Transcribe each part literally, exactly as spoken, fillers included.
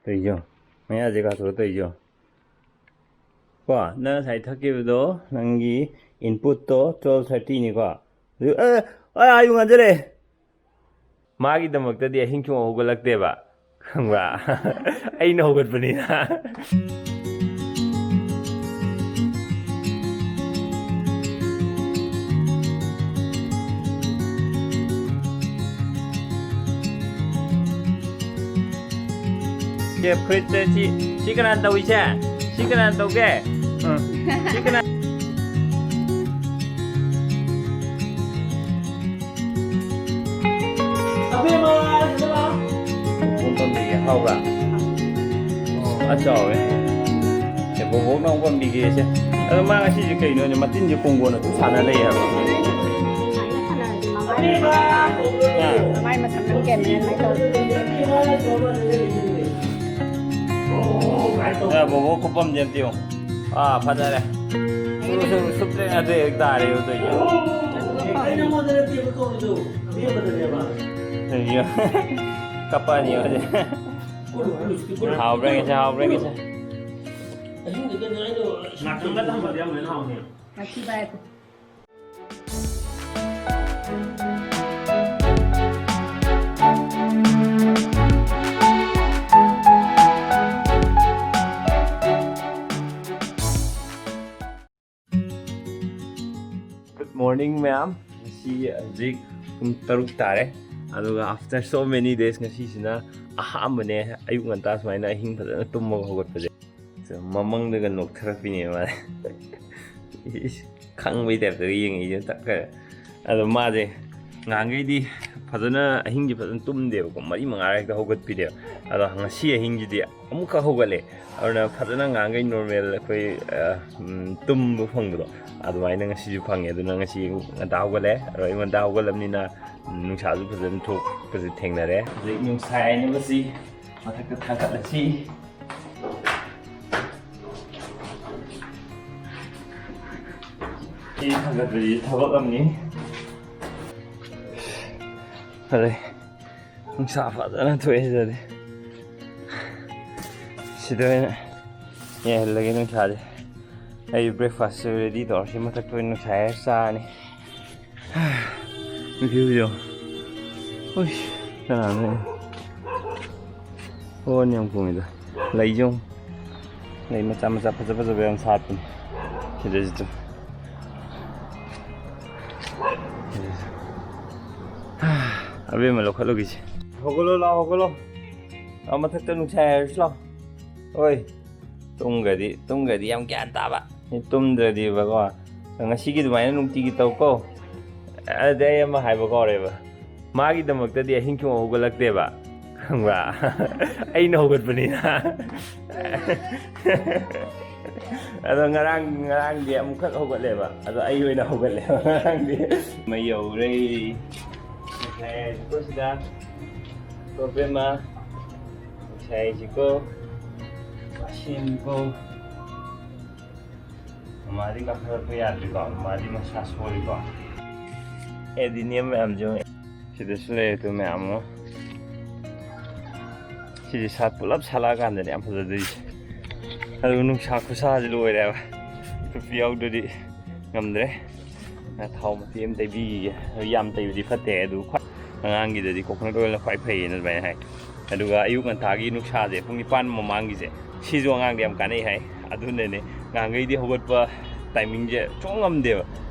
ꯇꯧꯔꯤꯁꯦ ꯌꯦꯡꯉꯣ꯫ ꯃꯌꯥꯁꯦ ꯀꯥꯊꯣꯛꯑ ꯇꯧꯔꯤꯁꯦ ꯌꯦꯡꯉꯣ꯫ ꯀꯣ, ꯅꯪ ꯉꯁꯥꯏ ꯊꯛꯈꯤꯕꯗꯣ, ꯅꯪꯒꯤ inputꯇꯣ twelve thirtyꯅꯤꯀꯣ꯫ ꯑꯗꯨ, ꯑꯦ, ꯑꯦ, ꯑꯥ, ꯑꯌꯨꯛ ꯉꯟꯖꯜꯂꯛꯑꯦ꯫ ꯃꯥꯒꯤꯗꯃꯛꯇꯗꯤ ꯑꯍꯤꯡ ꯁꯨꯡꯍꯧ ꯍꯧꯒꯠꯂꯛꯇꯦꯕ, ꯈꯪꯕ꯭ꯔꯥ? ꯑꯩꯅ ꯍꯧꯒꯠꯄꯅꯤꯅ꯫ ꯁꯦ, ꯐꯨꯔꯤꯠꯁꯦ ꯁꯤ, ꯁꯤ ꯀꯅꯥꯅ ꯇꯧꯏꯁꯦ? ꯁꯤ ꯀꯅꯥꯅ ꯇꯧꯒꯦ? ꯑ, ꯁꯤ ꯀꯅꯥ? ꯑꯕꯦꯝꯃ, ꯁꯤꯗ ꯂꯥꯛꯑꯣ꯫ ꯄꯣꯝ ꯄꯝꯕꯤꯒꯦ, ꯍꯥꯎꯕ꯭ꯔꯥ? ꯑꯣ, ꯐꯖ ꯆꯥꯎꯋꯦ꯫ ꯁꯦ, ꯕꯣꯕꯣꯛꯅ ꯑꯃꯨꯛ ꯄꯝꯕꯤꯒꯦ ꯁꯦ꯫ ꯑꯗꯣ ꯃꯥ ꯉꯁꯤꯁꯦ ꯀꯩꯅꯣꯅꯦ, ꯃꯇꯤꯟꯁꯦ ꯀꯣꯡꯒꯣꯟ ꯑꯗꯨꯝ ꯁꯥꯟꯅ ꯂꯩ ꯍꯥꯏꯕ꯫ ꯑꯥ꯫ ꯃꯃꯥꯏ ꯃꯁꯝ ꯅꯝ ꯀꯦꯃꯦꯔꯥ ꯑꯗꯨꯃꯥꯏꯅ ꯇꯧ꯫ ꯑ, ꯕꯣꯕꯣ ꯈꯨꯄꯝꯁꯦ ꯑꯝꯇ ꯌꯦꯡꯉꯨ꯫ ꯑꯥ, ꯐꯖꯔꯦ꯫ ꯁꯨꯞ, ꯁꯨꯞ, ꯁꯨꯞ, ꯇ꯭ꯔꯦꯛ, ꯇ꯭ꯔꯦꯛ ꯇꯥꯔꯦ ꯇꯧꯔꯤꯁꯦ꯫ ꯑꯩ ꯅꯉꯣꯟꯗ ꯅꯠꯇꯦꯕ ꯀꯧꯔꯤꯗꯣ, ꯑꯕꯦꯝꯃꯗꯅꯦꯕ꯫ ꯀꯞꯄꯛꯑꯅꯤ ꯍꯧꯖꯤꯛ꯫ ꯍꯥꯎꯕ꯭ꯔꯥ ꯌꯦꯡꯁꯦ, ꯍꯥꯎꯕ꯭ꯔꯥ ꯌꯦꯡꯁꯦ꯫ ꯑꯍꯤꯡꯗꯨꯗ ꯅꯣꯏꯗꯣ ꯉꯥꯛꯇꯪꯒ ꯊꯝꯕꯗꯤ ꯌꯥꯝ ꯂꯣꯏꯅ ꯍꯥꯎꯅꯤ꯫ ꯃꯊꯤ ꯄꯥꯏ꯫ Good morning, ꯃꯌꯥꯝ꯫ ꯉꯁꯤ ꯍꯧꯖꯤꯛ ꯄꯨꯡ ꯇꯔꯨꯛ ꯇꯥꯔꯦ꯫ ꯑꯗꯨꯒ after so many days, ꯉꯁꯤꯁꯤꯅ ꯑꯍꯥꯟꯕꯅꯦ ꯑꯌꯨꯛ ꯉꯟꯇꯥ ꯁꯨꯃꯥꯏꯅ ꯑꯍꯤꯡ ꯐꯖꯅ ꯇꯨꯝꯃꯒ ꯍꯧꯒꯠꯄꯁꯦ꯫ ꯃꯃꯪꯗꯒ ꯅꯣꯛꯊꯔꯛꯄꯤꯅꯦ ꯃꯥꯅꯦ꯫ ꯏꯁ, ꯈꯪꯕꯩ ꯇꯥꯏꯞꯇꯒ ꯌꯦꯡꯉꯛꯏꯁꯦ ꯇꯛꯈꯔꯦ꯫ ꯑꯗꯣ ꯃꯥꯁꯦ ꯉꯍꯥꯟꯈꯩꯗꯤ ꯐꯖꯅ, ꯑꯍꯤꯡꯁꯦ ꯐꯖꯅ ꯇꯨꯝꯗꯦꯕꯀꯣ, ꯃꯔꯤ ꯃꯉꯥ ꯍꯦꯛꯇ ꯍꯧꯒꯠꯄꯤꯗꯦꯕ꯫ ꯑꯗꯣ ꯉꯁꯤ ꯑꯍꯤꯡꯁꯤꯗꯤ ꯑꯃꯨꯛꯀ ꯍꯧꯒꯠꯂꯦ꯫ ꯑꯗꯨꯅ ꯐꯖꯅ ꯉꯍꯥꯟꯈꯩ normal ꯑꯩꯈꯣꯏ, ꯑ, ꯎꯝ, ꯇꯨꯝꯕ ꯐꯪꯕꯗꯣ, ꯑꯗꯨꯃꯥꯏꯅ ꯉꯁꯤꯁꯨ ꯐꯪꯉꯦ꯫ ꯑꯗꯨꯅ ꯉꯁꯤ ꯉꯟꯇꯥ ꯍꯧꯒꯠꯂꯦ꯫ ꯑꯗꯣ ꯑꯌꯨꯛ ꯉꯟꯇꯥ ꯍꯧꯒꯠꯂꯕꯅꯤꯅ ꯅꯨꯡꯁꯥꯁꯨ ꯐꯖꯅ ꯊꯣꯛꯄꯁꯦ ꯊꯦꯡꯅꯔꯦ꯫ ꯍꯧꯖꯤꯛ ꯅꯨꯡꯁꯥ ꯌꯥꯏꯅꯕꯁꯤ ꯃꯊꯛꯇ ꯊꯥꯡꯒꯠꯂꯁꯤ꯫ ꯁꯤ ꯊꯥꯡꯒꯠꯄꯁꯤ ꯊꯕꯛ ꯑꯃꯅꯤ꯫ ꯐꯔꯦ, ꯅꯨꯡꯁꯥ ꯐꯖꯅ ꯊꯣꯛꯑꯦ ꯁꯤꯗꯗꯤ꯫ ꯁꯤꯗ ꯑꯣꯏꯅ ꯌꯥꯏꯍꯜꯂꯒꯦ ꯅꯨꯡꯁꯥꯁꯦ꯫ ꯑꯩ breakfast ready ꯇꯧꯔꯁꯤ, ꯃꯊꯛꯇ ꯑꯣꯏꯅ ꯅꯨꯡꯁꯥ ꯌꯥꯏꯔ ꯆꯥꯔꯅꯤ꯫ View ꯌꯦꯡꯉꯣ꯫ ꯎꯏ, ꯀꯅꯥꯅꯣ? ꯍꯣꯟ ꯌꯥꯝ ꯈꯣꯡꯉꯤꯗ꯫ ꯂꯩ ꯌꯦꯡꯉꯣ꯫ ꯂꯩ ꯃꯆꯥ ꯃꯆꯥ ꯐꯖ ꯐꯖꯕ ꯌꯥꯝ ꯁꯥꯠꯄꯅꯤ ꯁꯤꯗꯁꯨ ꯑꯗꯨꯝ꯫ ꯑꯕꯦꯝꯃ ꯂꯧꯈꯠꯂꯨꯈꯤꯁꯦ꯫ ꯍꯧꯒꯠꯂꯣ ꯂꯥꯎ, ꯍꯧꯒꯠꯂꯣ꯫ ꯑꯥ ꯃꯊꯛꯇ ꯅꯨꯡꯁꯥ ꯌꯥꯏꯔꯨꯁꯤ ꯂꯥꯎ꯫ ꯍꯣꯏ꯫ ꯇꯨꯝꯒ꯭ꯔꯗꯤ, ꯇꯨꯝꯒ꯭ꯔꯗꯤ ꯌꯥꯝ ꯒ꯭ꯌꯥꯟ ꯇꯥꯕ꯫ ꯇꯨꯝꯗ꯭ꯔꯗꯤꯕꯀꯣ꯫ ꯉꯁꯤꯒꯤ ꯑꯗꯨꯃꯥꯏꯅ ꯅꯨꯡꯇꯤꯒꯤ ꯇꯧꯀꯣ꯫ ꯑꯗꯨꯗꯤ ꯑꯩ ꯑꯃ ꯍꯥꯏꯕ ꯀꯥꯎꯔꯦꯕ꯫ ꯃꯥꯒꯤꯗꯃꯛꯇꯗꯤ ꯑꯍꯤꯡ ꯁꯨꯡꯍꯧ ꯍꯧꯒꯠꯂꯛꯇꯦꯕ꯫ ꯈꯪꯕ꯭ꯔꯥ? ꯑꯩꯅ ꯍꯧꯒꯠꯄꯅꯤꯅ꯫ ꯑꯗꯣ ꯉꯔꯥꯡ, ꯉꯔꯥꯡꯗꯤ ꯑꯃꯨꯛꯈꯛ ꯍꯧꯒꯠꯂꯦꯕ꯫ ꯑꯗꯣ ꯑꯩ ꯑꯣꯏꯅ ꯍꯧꯒꯠꯂꯦꯕ ꯉꯔꯥꯡꯗꯤ꯫ ꯃꯩ ꯌꯧꯔꯦ꯫ ꯉꯁꯥꯏ ꯍꯥꯏꯁꯤꯀꯣ ꯁꯤꯗ꯫ ꯄ꯭ꯔꯣꯕ꯭ꯂꯦꯝ ꯑꯃ꯫ ꯉꯁꯥꯏ ꯍꯥꯏꯁꯤꯀꯣ꯫ ꯋꯥꯁꯤꯝꯀꯣ꯫ ꯃꯃꯥꯗꯤ ꯀꯥꯈꯠꯂꯛꯄ ꯌꯥꯗ꯭ꯔꯤꯀꯣ, ꯃꯃꯥꯗꯤ ꯃꯁꯥ ꯁꯣꯜꯂꯤꯀꯣ꯫ ꯑꯦꯗꯤꯅꯤꯌꯝ ꯃꯌꯥꯝꯁꯨ ꯁꯤꯗꯁꯨ ꯂꯩꯔꯦ, ꯑꯗꯨ ꯃꯌꯥꯝ ꯑꯃ꯫ ꯁꯤꯁꯦ ꯁꯥꯠ-, ꯄꯨꯂꯞ ꯁꯥꯠꯂꯛꯑꯀꯥꯟꯗꯅꯦ ꯌꯥꯝ ꯐꯖꯗꯣꯏꯁꯦ꯫ ꯑꯗꯨ ꯅꯨꯡꯁꯥ ꯈꯨꯁꯥꯁꯦ ꯂꯣꯏꯔꯦꯕ꯫ ꯅꯨꯄꯤ ꯌꯥꯎꯗ꯭ꯔꯗꯤ ꯉꯝꯗ꯭ꯔꯦ꯫ ꯊꯥꯎ ꯃꯇꯦꯛ ꯑꯃ ꯇꯩꯕꯤꯈꯤꯒꯦ꯫ ꯌꯥꯝ ꯇꯩꯕꯗꯤ ꯐꯠꯇꯦ, ꯑꯗꯨ ꯈ꯭ꯋꯥꯏ ꯑꯉꯥꯡꯒꯤꯗꯗꯤ coconut oil ꯅ ꯈ꯭ꯋꯥꯏ ꯐꯩꯌꯦꯅ ꯑꯗꯨꯃꯥꯏꯅ ꯍꯥꯏ꯫ ꯑꯗꯨꯒ ꯑꯌꯨꯛ ꯉꯟꯇꯥꯒꯤ ꯅꯨꯡꯁꯥꯁꯦ ꯄꯨꯡ ꯅꯤꯄꯥꯟ ꯃꯃꯥꯡꯒꯤꯁꯦ, ꯁꯤꯁꯨ ꯑꯉꯥꯡꯗ ꯌꯥꯝ ꯀꯥꯟꯅꯩ ꯍꯥꯏ꯫ ꯑꯗꯨꯅꯅꯦ ꯉꯍꯥꯟꯈꯩꯗꯤ ꯍꯧꯒꯠꯄ timing ꯁꯦ ꯁꯨꯡꯉꯝ ꯉꯝꯗꯦꯕ꯫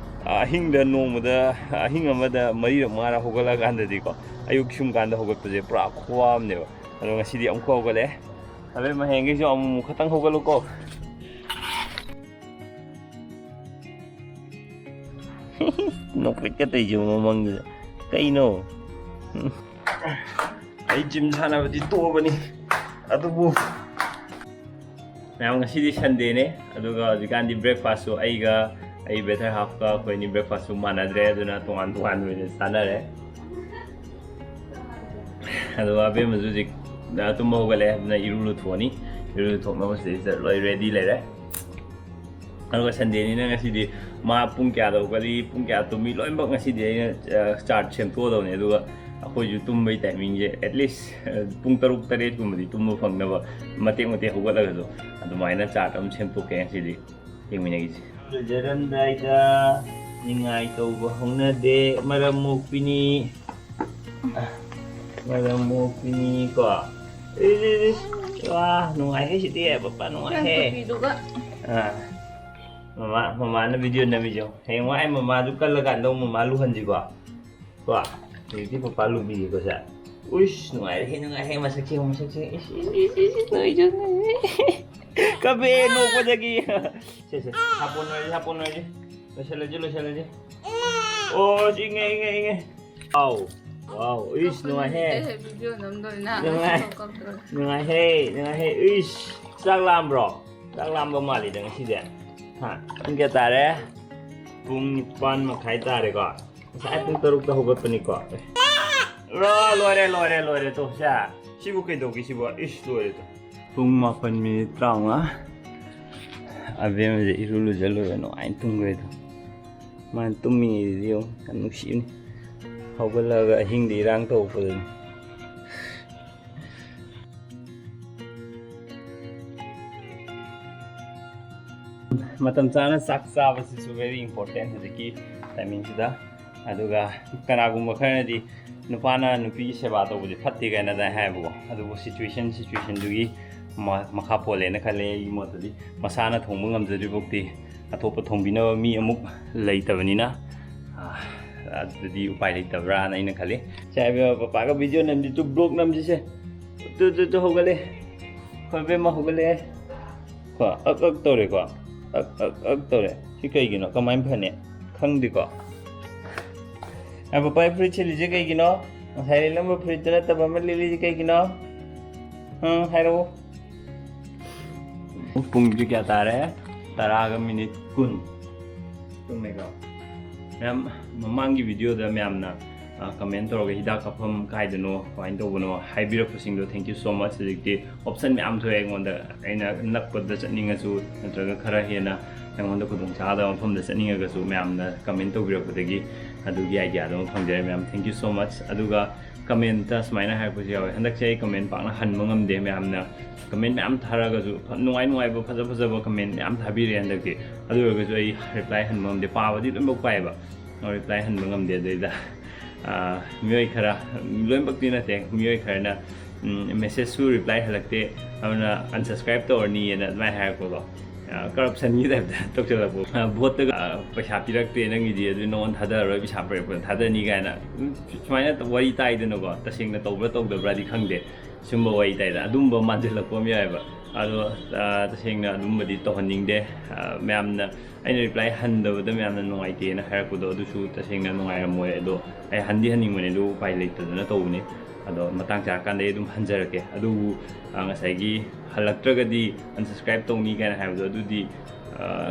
ꯑꯍꯤꯡꯗ ꯅꯣꯡꯃꯗ, ꯑꯍꯤꯡ ꯑꯃꯗ ꯃꯔꯤꯔꯛ ꯃꯉꯥꯔꯛ ꯍꯧꯒꯠꯂꯛꯑꯀꯥꯟꯗꯗꯤꯀꯣ, ꯑꯌꯨꯛ ꯁꯨꯝ ꯀꯥꯟꯗ ꯍꯧꯒꯠꯄꯁꯦ ꯄꯨꯔꯥ ꯈꯨꯋꯥ ꯑꯃꯅꯦꯕ꯫ ꯑꯗꯣ ꯉꯁꯤꯗꯤ ꯑꯃꯨꯛꯀ ꯍꯧꯒꯠꯂꯛꯑꯦ꯫ ꯑꯗꯩ ꯍꯌꯦꯡꯈꯩꯁꯨ ꯑꯃꯨꯛ ꯈꯇꯪ ꯍꯧꯒꯠꯂꯨꯀꯣ꯫ ꯅꯣꯛꯐꯦꯠꯀ ꯇꯧꯏꯁꯦ ꯃꯃꯪꯗꯨꯗ꯫ ꯀꯩꯅꯣ? ꯑꯩ gym ꯁꯥꯟꯅꯕꯗꯤ ꯇꯣꯛꯑꯕꯅꯤ, ꯑꯗꯨꯕꯨ ꯃꯌꯥꯝ, ꯉꯁꯤꯗꯤ Sunday ꯅꯦ, ꯑꯗꯨꯒ ꯍꯧꯖꯤꯛꯀꯥꯟꯗꯤ breakfast ꯁꯨ ꯑꯩꯒ ꯑꯩ better half ꯀ ꯑꯩꯈꯣꯏ ꯑꯅꯤ breakfast ꯁꯨ ꯃꯥꯟꯅꯗ꯭ꯔꯦ, ꯑꯗꯨꯅ ꯇꯣꯉꯥꯟ ꯇꯣꯉꯥꯟꯕ ꯑꯣꯏꯅ ꯆꯥꯅꯔꯦ꯫ ꯑꯗꯨꯒ ꯑꯕꯦꯝꯃꯁꯨ ꯍꯧꯖꯤꯛ ꯇꯨꯝꯕ ꯍꯧꯒꯠꯂꯦ, ꯑꯗꯨꯅ ꯏꯔꯨ ꯂꯨꯊꯣꯛꯑꯅꯤ꯫ ꯏꯔꯨ ꯂꯨꯊꯣꯛꯅꯕ ꯁꯤꯗꯩꯁꯤꯗ ꯂꯣꯏ ready ꯂꯩꯔꯦ꯫ ꯑꯗꯨꯒ Sunday ꯅꯤꯅ ꯉꯁꯤꯗꯤ ꯃꯥ ꯄꯨꯡ ꯀꯌꯥꯗ ꯍꯧꯒꯠꯂꯤ, ꯄꯨꯡ ꯀꯌꯥ ꯇꯨꯝꯃꯤ, ꯂꯣꯏꯅꯃꯛ ꯉꯁꯤꯗꯤ ꯑꯩꯅ, ꯑ, chart ꯁꯦꯝꯗꯣꯛꯑꯗꯧꯅꯤ꯫ ꯑꯗꯨꯒ ꯑꯩꯈꯣꯏꯁꯨ ꯇꯨꯝꯕꯩ ꯇꯥꯏꯃꯤꯡꯁꯦ at least ꯄꯨꯡ ꯇꯔꯨꯛ ꯇꯔꯦꯠꯀꯨꯝꯕꯗꯤ ꯇꯨꯝꯕ ꯐꯪꯅꯕ ꯃꯇꯦꯛ ꯃꯇꯦꯛ ꯍꯧꯒꯠꯂꯒꯁꯨ ꯑꯗꯨꯃꯥꯏꯅ ꯆꯥꯔꯠ ꯑꯃ ꯁꯦꯝꯗꯣꯛꯀꯦ ꯉꯁꯤꯗꯤ꯫ ꯌꯦꯡꯃꯤꯟꯅꯈꯤꯁꯦ꯫ ꯂꯨꯖꯔꯝꯗꯥꯏꯗ ꯅꯤꯡꯉꯥꯏ ꯇꯧꯕ ꯍꯧꯅꯗꯦ, ꯃꯔꯝ ꯃꯣꯛꯄꯤꯅꯤ꯫ ꯃꯔꯝ ꯃꯣꯛꯄꯤꯅꯤ ꯀꯣ꯫ ꯏꯁ, ꯏꯁ, ꯏꯁ꯫ ꯋꯥ, ꯅꯨꯡꯉꯥꯏꯍꯦ ꯁꯤꯗꯤ, ꯄꯄꯥ ꯅꯨꯡꯉꯥꯏꯍꯦ꯫ ꯅꯪ ꯈꯨꯠꯄꯤꯗꯨꯒ꯫ ꯑꯥ꯫ ꯃꯃꯥ, ꯃꯃꯥꯅ ꯚꯤꯗꯤꯑꯣ ꯅꯝꯃꯤꯁꯦ ꯌꯦꯡꯉꯣ꯫ ꯍꯌꯦꯡꯋꯥꯏ ꯃꯃꯥꯗꯨ ꯀꯜꯂꯀꯥꯟꯗ ꯑꯃꯨꯛ ꯃꯃꯥ ꯂꯨꯍꯟꯁꯤꯀꯣ꯫ ꯀꯣ? ꯍꯧꯖꯤꯛꯇꯤ ꯄꯄꯥ ꯂꯨꯕꯤꯒꯦꯀꯣ ꯁꯦ꯫ ꯎꯏꯁ, ꯅꯨꯡꯉꯥꯏꯔꯦꯍꯦ, ꯅꯨꯡꯉꯥꯏꯍꯦ, ꯃꯁꯛꯁꯦ ꯌꯦꯡꯉꯣ, ꯃꯁꯛꯁꯦ꯫ ꯏꯁ, ꯏꯁ, ꯏꯁ, ꯏꯁ, ꯅꯣꯏꯁꯨ ꯅꯣꯏ꯫ ꯀꯞꯄꯦ ꯅꯣꯛꯄꯗꯒꯤ꯫ ꯁꯦ, ꯁꯦ, ꯍꯥꯞꯄꯣ ꯅꯣꯏꯁꯦ, ꯍꯥꯞꯄꯣ ꯅꯣꯏꯁꯦ꯫ ꯂꯣꯏꯁꯜꯂꯁꯤ, ꯂꯣꯏꯁꯜꯂꯁꯤ꯫ ꯑꯣ, ꯏꯪꯉꯦ, ꯏꯪꯉꯦ, ꯏꯪꯉꯦ꯫ ꯑꯥꯎ, ꯋꯥꯎ, ꯏꯁ, ꯅꯨꯡꯉꯥꯏꯍꯦ꯫ ꯚꯤꯗꯤꯑꯣ ꯅꯝꯗꯣꯏꯅ ꯅꯨꯡꯉꯥꯏ꯫ ꯉꯁꯤ ꯀꯞꯇ꯭ꯔꯣ? ꯅꯨꯡꯉꯥꯏꯍꯦ, ꯅꯨꯡꯉꯥꯏꯍꯦ, ꯏꯁ꯫ ꯆꯥꯛ ꯂꯥꯝꯕ꯭ꯔꯣ? ꯆꯥꯛ ꯂꯥꯝꯕ ꯃꯥꯜꯂꯤꯗ ꯉꯁꯤꯗꯤ꯫ ꯍꯥ? ꯄꯨꯡ ꯀꯌꯥ ꯇꯥꯔꯦ? ꯄꯨꯡ ꯅꯤꯄꯥꯟ ꯃꯈꯥꯏ ꯇꯥꯔꯦꯀꯣ꯫ ꯉꯁꯥꯏ ꯄꯨꯡ ꯇꯔꯨꯛꯇ ꯍꯧꯒꯠꯄꯅꯤꯀꯣ꯫ ꯔꯣ, ꯂꯣꯏꯔꯦ, ꯂꯣꯏꯔꯦ, ꯂꯣꯏꯔꯦ, ꯇꯣ, ꯁꯦ꯫ ꯁꯤꯕꯨ ꯀꯩꯗꯧꯒꯦ ꯁꯤꯕꯨ? ꯏꯁ, ꯂꯣꯏꯔꯦ, ꯇꯣ꯫ ꯄꯨꯡ ꯃꯥꯄꯟ ꯃꯤꯅꯤꯠ ꯇꯔꯥꯃꯉꯥ꯫ ꯑꯕꯦꯝꯃꯁꯦ ꯏꯔꯨ ꯂꯨꯖ ꯂꯣꯏꯔ ꯅꯨꯡꯉꯥꯏꯅ ꯇꯨꯝꯈ꯭ꯔꯦ, ꯇꯣ꯫ ꯃꯥꯅ ꯇꯨꯝꯃꯤꯉꯩꯗꯗꯤ ꯌꯦꯡꯉꯨ, ꯌꯥꯝ ꯅꯨꯡꯁꯤꯕꯅꯤ꯫ ꯍꯧꯒꯠꯂꯒ ꯑꯍꯤꯡꯗ ꯏꯔꯥꯡ ꯇꯧꯔꯛꯄꯗꯨꯅꯤ꯫ ꯃꯇꯝ ꯆꯥꯅ ꯆꯥꯛ ꯆꯥꯕꯁꯤꯁꯨ very important ꯍꯧꯖꯤꯛꯀꯤ ꯇꯥꯏꯃꯤꯡꯁꯤꯗ꯫ ꯑꯗꯨꯒ ꯀꯅꯥꯒꯨꯝꯕ ꯈꯔꯅꯗꯤ ꯅꯨꯄꯥꯅ ꯅꯨꯄꯤꯒꯤ ꯁꯦꯕꯥ ꯇꯧꯕꯁꯦ ꯐꯠꯇꯦ ꯀꯥꯏꯅ ꯑꯗꯨꯃꯥꯏꯅ ꯍꯥꯏꯌꯦꯕꯀꯣ꯫ ꯑꯗꯨꯕꯨ situation, situationꯗꯨꯒꯤ ꯃ-, ꯃꯈꯥ ꯄꯣꯜꯂꯦꯅ ꯈꯜꯂꯦ꯫ ꯑꯩꯒꯤ ꯃꯣꯠꯇꯗꯤ ꯃꯁꯥꯅ ꯊꯣꯡꯕ ꯉꯝꯖꯗ꯭ꯔꯤꯐꯥꯎꯗꯤ ꯑꯇꯣꯞꯄ ꯊꯣꯡꯕꯤꯅꯕ ꯃꯤ ꯑꯃꯨꯛ ꯂꯩꯇꯕꯅꯤꯅ, ꯑ, ꯑꯗꯨꯗꯤ ꯎꯄꯥꯏ ꯂꯩꯇꯕ꯭ꯔꯥꯅ ꯑꯩꯅ ꯈꯜꯂꯤ꯫ ꯁꯦ, ꯏꯕꯦꯝꯃ, ꯄꯄꯥꯒ video ꯅꯝꯁꯤ, ꯇꯨ vlog ꯅꯝꯁꯤꯁꯦ꯫ ꯇꯨ, ꯇꯨ, ꯇꯨ, ꯍꯧꯒꯠꯂꯦ꯫ ꯑꯩꯈꯣꯏ ꯏꯕꯦꯝꯃ ꯍꯧꯒꯠꯂꯦ꯫ ꯀꯣ, ꯑꯛ, ꯑꯛ ꯇꯧꯔꯦꯀꯣ꯫ ꯑꯛ, ꯑꯛ, ꯑꯛ ꯇꯧꯔꯦ꯫ ꯁꯤ ꯀꯩꯒꯤꯅꯣ? ꯀꯃꯥꯏꯅ ꯐꯅꯤ? ꯈꯪꯗꯦꯀꯣ꯫ ꯑ, ꯄꯄꯥꯒꯤ ꯐꯨꯔꯤꯠ ꯁꯦꯠꯂꯤꯁꯦ ꯀꯩꯒꯤꯅꯣ? ꯉꯁꯥꯏ ꯂꯤꯠꯂꯝꯕ ꯐꯨꯔꯤꯠꯇꯨ ꯅꯠꯇꯕ ꯑꯃ ꯂꯤꯠꯂꯤꯁꯦ ꯀꯩꯒꯤꯅꯣ? ꯎꯝ, ꯍꯥꯏꯔꯛꯑꯣ꯫ ꯄꯨꯡꯁꯦ ꯀꯌꯥ ꯇꯥꯔꯦ? ꯇꯔꯥꯒ ꯃꯤꯅꯤꯠ ꯀꯨꯟ꯫ ꯇꯨꯝꯃꯦꯀꯣ? ꯃꯌꯥꯝ, ꯃꯃꯥꯡꯒꯤ videoꯗ ꯃꯌꯥꯝꯅ, ꯑ, comment ꯇꯧꯔꯒ ꯍꯤꯗꯥꯛ ꯀꯥꯞꯐꯝ ꯀꯥꯏꯗꯅꯣ, ꯀꯃꯥꯏꯅ ꯇꯧꯕꯅꯣ ꯍꯥꯏꯕꯤꯔꯛꯄꯁꯤꯡꯗꯣ, thank you so much꯫ ꯍꯧꯖꯤꯛꯇꯤ option ꯃꯌꯥꯝ ꯊꯣꯛꯑꯦ ꯑꯩꯉꯣꯟꯗ꯫ ꯑꯩꯅ ꯅꯛꯄꯗ ꯆꯠꯅꯤꯡꯉꯁꯨ, ꯅꯠꯇ꯭ꯔꯒ ꯈꯔ ꯍꯦꯟꯅ ꯑꯩꯉꯣꯟꯗ ꯈꯨꯗꯣꯡꯆꯥꯒꯗꯕ ꯃꯐꯝꯗ ꯆꯠꯅꯤꯡꯉꯒꯁꯨ, ꯃꯌꯥꯝꯅ comment ꯇꯧꯕꯤꯔꯛꯄꯗꯒꯤ ꯑꯗꯨꯒꯤ idea ꯗꯨꯃ ꯐꯪꯖꯔꯦ ꯃꯌꯥꯝ, thank you so much. ꯑꯗꯨꯒ comment ꯇ ꯁꯨꯃꯥꯏꯅ ꯍꯥꯏꯔꯛꯄꯁꯨ ꯌꯥꯎꯋꯦ, "ꯍꯟꯗꯛꯁꯦ ꯑꯩ comment ꯄꯥꯛꯅ ꯍꯟꯕ ꯉꯝꯗꯦ, ꯃꯌꯥꯝꯅ comment ꯃꯌꯥꯝ ꯊꯥꯔꯒꯁꯨ ꯐ-, ꯅꯨꯡꯉꯥꯏ ꯅꯨꯡꯉꯥꯏꯕ ꯐꯖ ꯐꯖꯕ comment ꯃꯌꯥꯝ ꯊꯥꯕꯤꯔꯛꯑꯦ ꯍꯟꯗꯛꯇꯤ, ꯑꯗꯨ ꯑꯣꯏꯔꯒꯁꯨ ꯑꯩ reply ꯍꯟꯕ ꯉꯝꯗꯦ, ꯄꯥꯕꯗꯤ ꯂꯣꯏꯅꯃꯛ ꯄꯥꯏꯌꯦꯕ, reply ꯍꯟꯕ ꯉꯝꯗꯦ꯫ ꯑꯗꯩꯗ ꯑꯥ, ꯃꯤꯑꯣꯏ ꯈꯔ, ꯂꯣꯏꯅꯃꯛꯇꯤ ꯅꯠꯇꯦ, ꯃꯤꯑꯣꯏ ꯈꯔꯅ message ꯁꯨ reply ꯍꯜꯂꯛꯇꯦ, ꯑꯗꯨꯅ unsubscribe ꯇꯧꯔꯅꯤꯅ ꯑꯗꯨꯃꯥꯏꯅ ꯍꯥꯏꯔꯛꯄꯀꯣ꯫ ꯀꯔꯞꯁꯟꯒꯤ ꯇꯥꯏꯞꯇ ꯇꯧꯁꯜꯂꯛꯄ꯫ ꯚꯣꯠꯇꯒ ꯄꯩꯁꯥ ꯄꯤꯔꯛꯇꯦ ꯅꯪꯒꯤꯗꯤ, ꯑꯗꯨ ꯅꯉꯣꯟꯗ ꯊꯥꯗꯔꯔꯣꯏ, ꯄꯩꯁꯥ ꯄꯤꯔꯛꯄꯗ ꯊꯥꯗꯅꯤ ꯀꯥꯏꯅ ꯁꯨꯃꯥꯏꯅ ꯋꯥꯔꯤ ꯇꯥꯏꯗꯅꯀꯣ꯫ ꯇꯁꯦꯡꯅ ꯇꯧꯕ꯭ꯔꯥ ꯇꯧꯗꯕ꯭ꯔꯥꯗꯤ ꯈꯪꯗꯦ, ꯁꯨꯝꯕ ꯋꯥꯔꯤ ꯇꯥꯏꯗ꯫ ꯑꯗꯨꯝꯕ ꯃꯥꯟꯁꯤꯜꯂꯛꯄ ꯑꯃ ꯌꯥꯎꯋꯦꯕ꯫ ꯑꯗꯣ ꯇꯁꯦꯡꯅ ꯑꯗꯨꯝꯕꯗꯤ ꯇꯧꯍꯟꯅꯤꯡꯗꯦ꯫ ꯃꯌꯥꯝꯅ ꯑꯩꯅ reply ꯍꯟꯗꯕꯗ ꯃꯌꯥꯝꯅ ꯅꯨꯡꯉꯥꯏꯇꯦꯅ ꯍꯥꯏꯔꯛꯄꯗꯣ, ꯑꯗꯨꯁꯨ ꯇꯁꯦꯡꯅ ꯅꯨꯡꯉꯥꯏꯔꯝꯃꯣꯏ꯫ ꯑꯗꯣ ꯑꯩ ꯍꯟꯗꯤ ꯍꯟꯅꯤꯡꯕꯅꯦ, ꯑꯗꯨ ꯎꯄꯥꯏ ꯂꯩꯇꯗꯅ ꯇꯧꯕꯅꯦ꯫ ꯑꯗꯣ ꯃꯇꯥꯡ ꯆꯥꯔꯀꯥꯟꯗ ꯑꯩ ꯑꯗꯨꯝ ꯍꯟꯖꯔꯛꯀꯦ꯫ ꯑꯗꯨꯕꯨ ꯉꯁꯥꯏꯒꯤ ꯍꯜꯂꯛꯇ꯭ꯔꯒꯗꯤ unsubscribe ꯇꯧꯅꯤ ꯀꯥꯏꯅ ꯍꯥꯏꯕꯗꯣ, ꯑꯗꯨꯗꯤ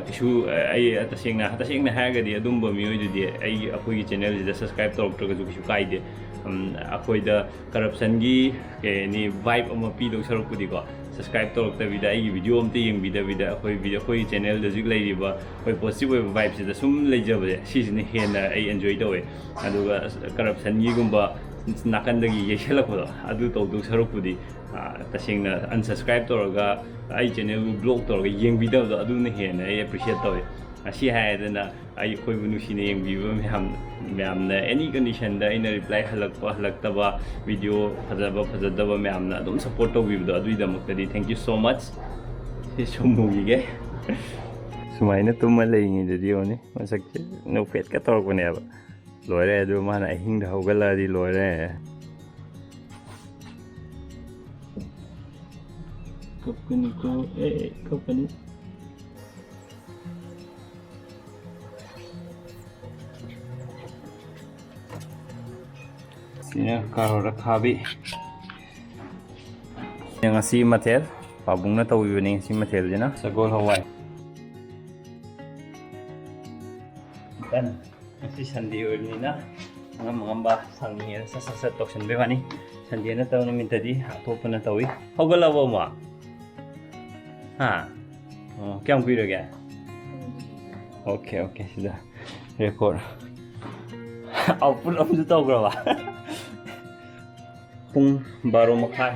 ꯀꯩꯁꯨ, ꯑꯩ ꯇꯁꯦꯡꯅ, ꯇꯁꯦꯡꯅ ꯍꯥꯏꯔꯒꯗꯤ ꯑꯗꯨꯝꯕ ꯃꯤꯑꯣꯏꯗꯨꯗꯤ ꯑꯩꯒꯤ, ꯑꯩꯈꯣꯏꯒꯤ channel ꯁꯤꯗ subscribe ꯇꯧꯔꯛꯇ꯭ꯔꯒꯁꯨ ꯀꯩꯁꯨ ꯀꯥꯏꯗꯦ꯫ ꯑꯩꯈꯣꯏꯗ ꯀꯔꯞꯁꯟꯒꯤ, ꯀꯩ ꯍꯥꯏꯅꯤ, vibe ꯑꯃ ꯄꯤꯗꯧ ꯁꯔꯨꯛꯄꯨꯗꯤꯀꯣ, subscribe ꯇꯧꯔꯛꯇꯕꯤꯗ, ꯑꯩꯒꯤ video ꯑꯝꯇ ꯌꯦꯡꯕꯤꯗꯕꯤꯗ, ꯑꯩꯈꯣꯏ video, ꯑꯩꯈꯣꯏꯒꯤ channel ꯗ ꯍꯧꯖꯤꯛ ꯂꯩꯔꯤꯕ ꯑꯩꯈꯣꯏ positive ꯑꯣꯏꯕ vibe ꯁꯤꯗ ꯁꯨꯝ ꯂꯩꯖꯕꯁꯦ, ꯁꯤꯁꯤꯅ ꯍꯦꯟꯅ ꯑꯩ enjoy ꯇꯧꯋꯦ꯫ ꯑꯗꯨꯒ ꯀꯔꯞꯁꯟꯒꯤꯒꯨꯝꯕ ꯅꯥꯀꯟꯗꯒꯤ ꯌꯩꯁꯜꯂꯛꯄꯗꯣ, ꯑꯗꯨ ꯇꯧꯗꯧ ꯁꯔꯨꯛꯄꯨꯗꯤ, ꯇꯁꯦꯡꯅ unsubscribe ꯇꯧꯔꯒ ꯑꯩ channel ꯕꯨ block ꯇꯧꯔꯒ ꯌꯦꯡꯕꯤꯗꯕꯗꯣ, ꯑꯗꯨꯅ ꯍꯦꯟꯅ ꯑꯩ appreciate ꯇꯧꯋꯦ꯫ ꯑꯁꯤ ꯍꯥꯏꯗꯅ ꯑꯩ, ꯑꯩꯈꯣꯏꯕꯨ ꯅꯨꯡꯁꯤꯅ ꯌꯦꯡꯕꯤꯕ ꯃꯌꯥꯝ, ꯃꯌꯥꯝꯅ any condition ꯗ ꯑꯩꯅ reply ꯍꯜꯂꯛꯄ ꯍꯜꯂꯛꯇꯕ, video ꯐꯖꯕ ꯐꯖꯗꯕ ꯃꯌꯥꯝꯅ ꯑꯗꯨꯝ support ꯇꯧꯕꯤꯕꯗꯣ, ꯑꯗꯨꯒꯤꯗꯃꯛꯇꯗꯤ thank you so much꯫ ꯁꯤ ꯁꯨꯝ ꯃꯨꯈꯤꯒꯦ꯫ ꯁꯨꯃꯥꯏꯅ ꯇꯨꯝꯃ ꯂꯩꯔꯤꯉꯩꯗꯗꯤ ꯌꯦꯡꯉꯨꯅꯦ, ꯃꯁꯛꯁꯦ ꯅꯣꯛꯐꯦꯠꯀ ꯇꯧꯔꯛꯄꯅꯦꯕ꯫ ꯂꯣꯏꯔꯦ꯫ ꯑꯗꯨ ꯃꯥꯅ ꯑꯍꯤꯡꯗ ꯍꯧꯒꯠꯂꯛꯑꯗꯤ ꯂꯣꯏꯔꯦ꯫ ꯀꯞꯀꯅꯤꯀꯣ꯫ ꯑꯦ, ꯀꯞꯀꯅꯤ꯫ ꯁꯤꯅ ꯀꯥꯔꯣꯠ ꯑꯈꯥꯕꯤ꯫ ꯉꯁꯤ ꯃꯊꯦꯜ, ꯄꯥꯕꯨꯡꯅ ꯇꯧꯕꯤꯕꯅꯤ ꯉꯁꯤ ꯃꯊꯦꯜꯁꯤꯅ ꯁꯒꯣꯜ ꯍꯋꯥꯏ꯫ Done꯫ ꯉꯁꯤ Sunday ꯑꯣꯏꯕꯅꯤꯅ ꯑꯉꯝ ꯑꯉꯝꯕ ꯁꯪꯉꯤꯉꯩꯗ ꯁꯠ ꯁꯠ ꯁꯠ ꯇꯧꯁꯟꯕꯩ ꯋꯥꯅꯤ꯫ Sunday ꯅꯠꯇꯕ ꯅꯨꯃꯤꯠꯇꯗꯤ ꯑꯇꯣꯞꯄꯅ ꯇꯧꯏ꯫ ꯍꯧꯒꯠꯂꯕꯣ ꯑꯃꯨꯛ? ꯍꯥ? ꯑꯣ, ꯀꯌꯥꯝ ꯀꯨꯏꯔꯒꯦ? Okay, okay, ꯁꯤꯗ record꯫ ꯑꯥꯎꯠꯄꯨꯠ ꯑꯃꯁꯨ ꯇꯧꯈ꯭ꯔꯕ꯫ ꯄꯨꯡ ꯕꯥꯔꯣ ꯃꯈꯥꯏ,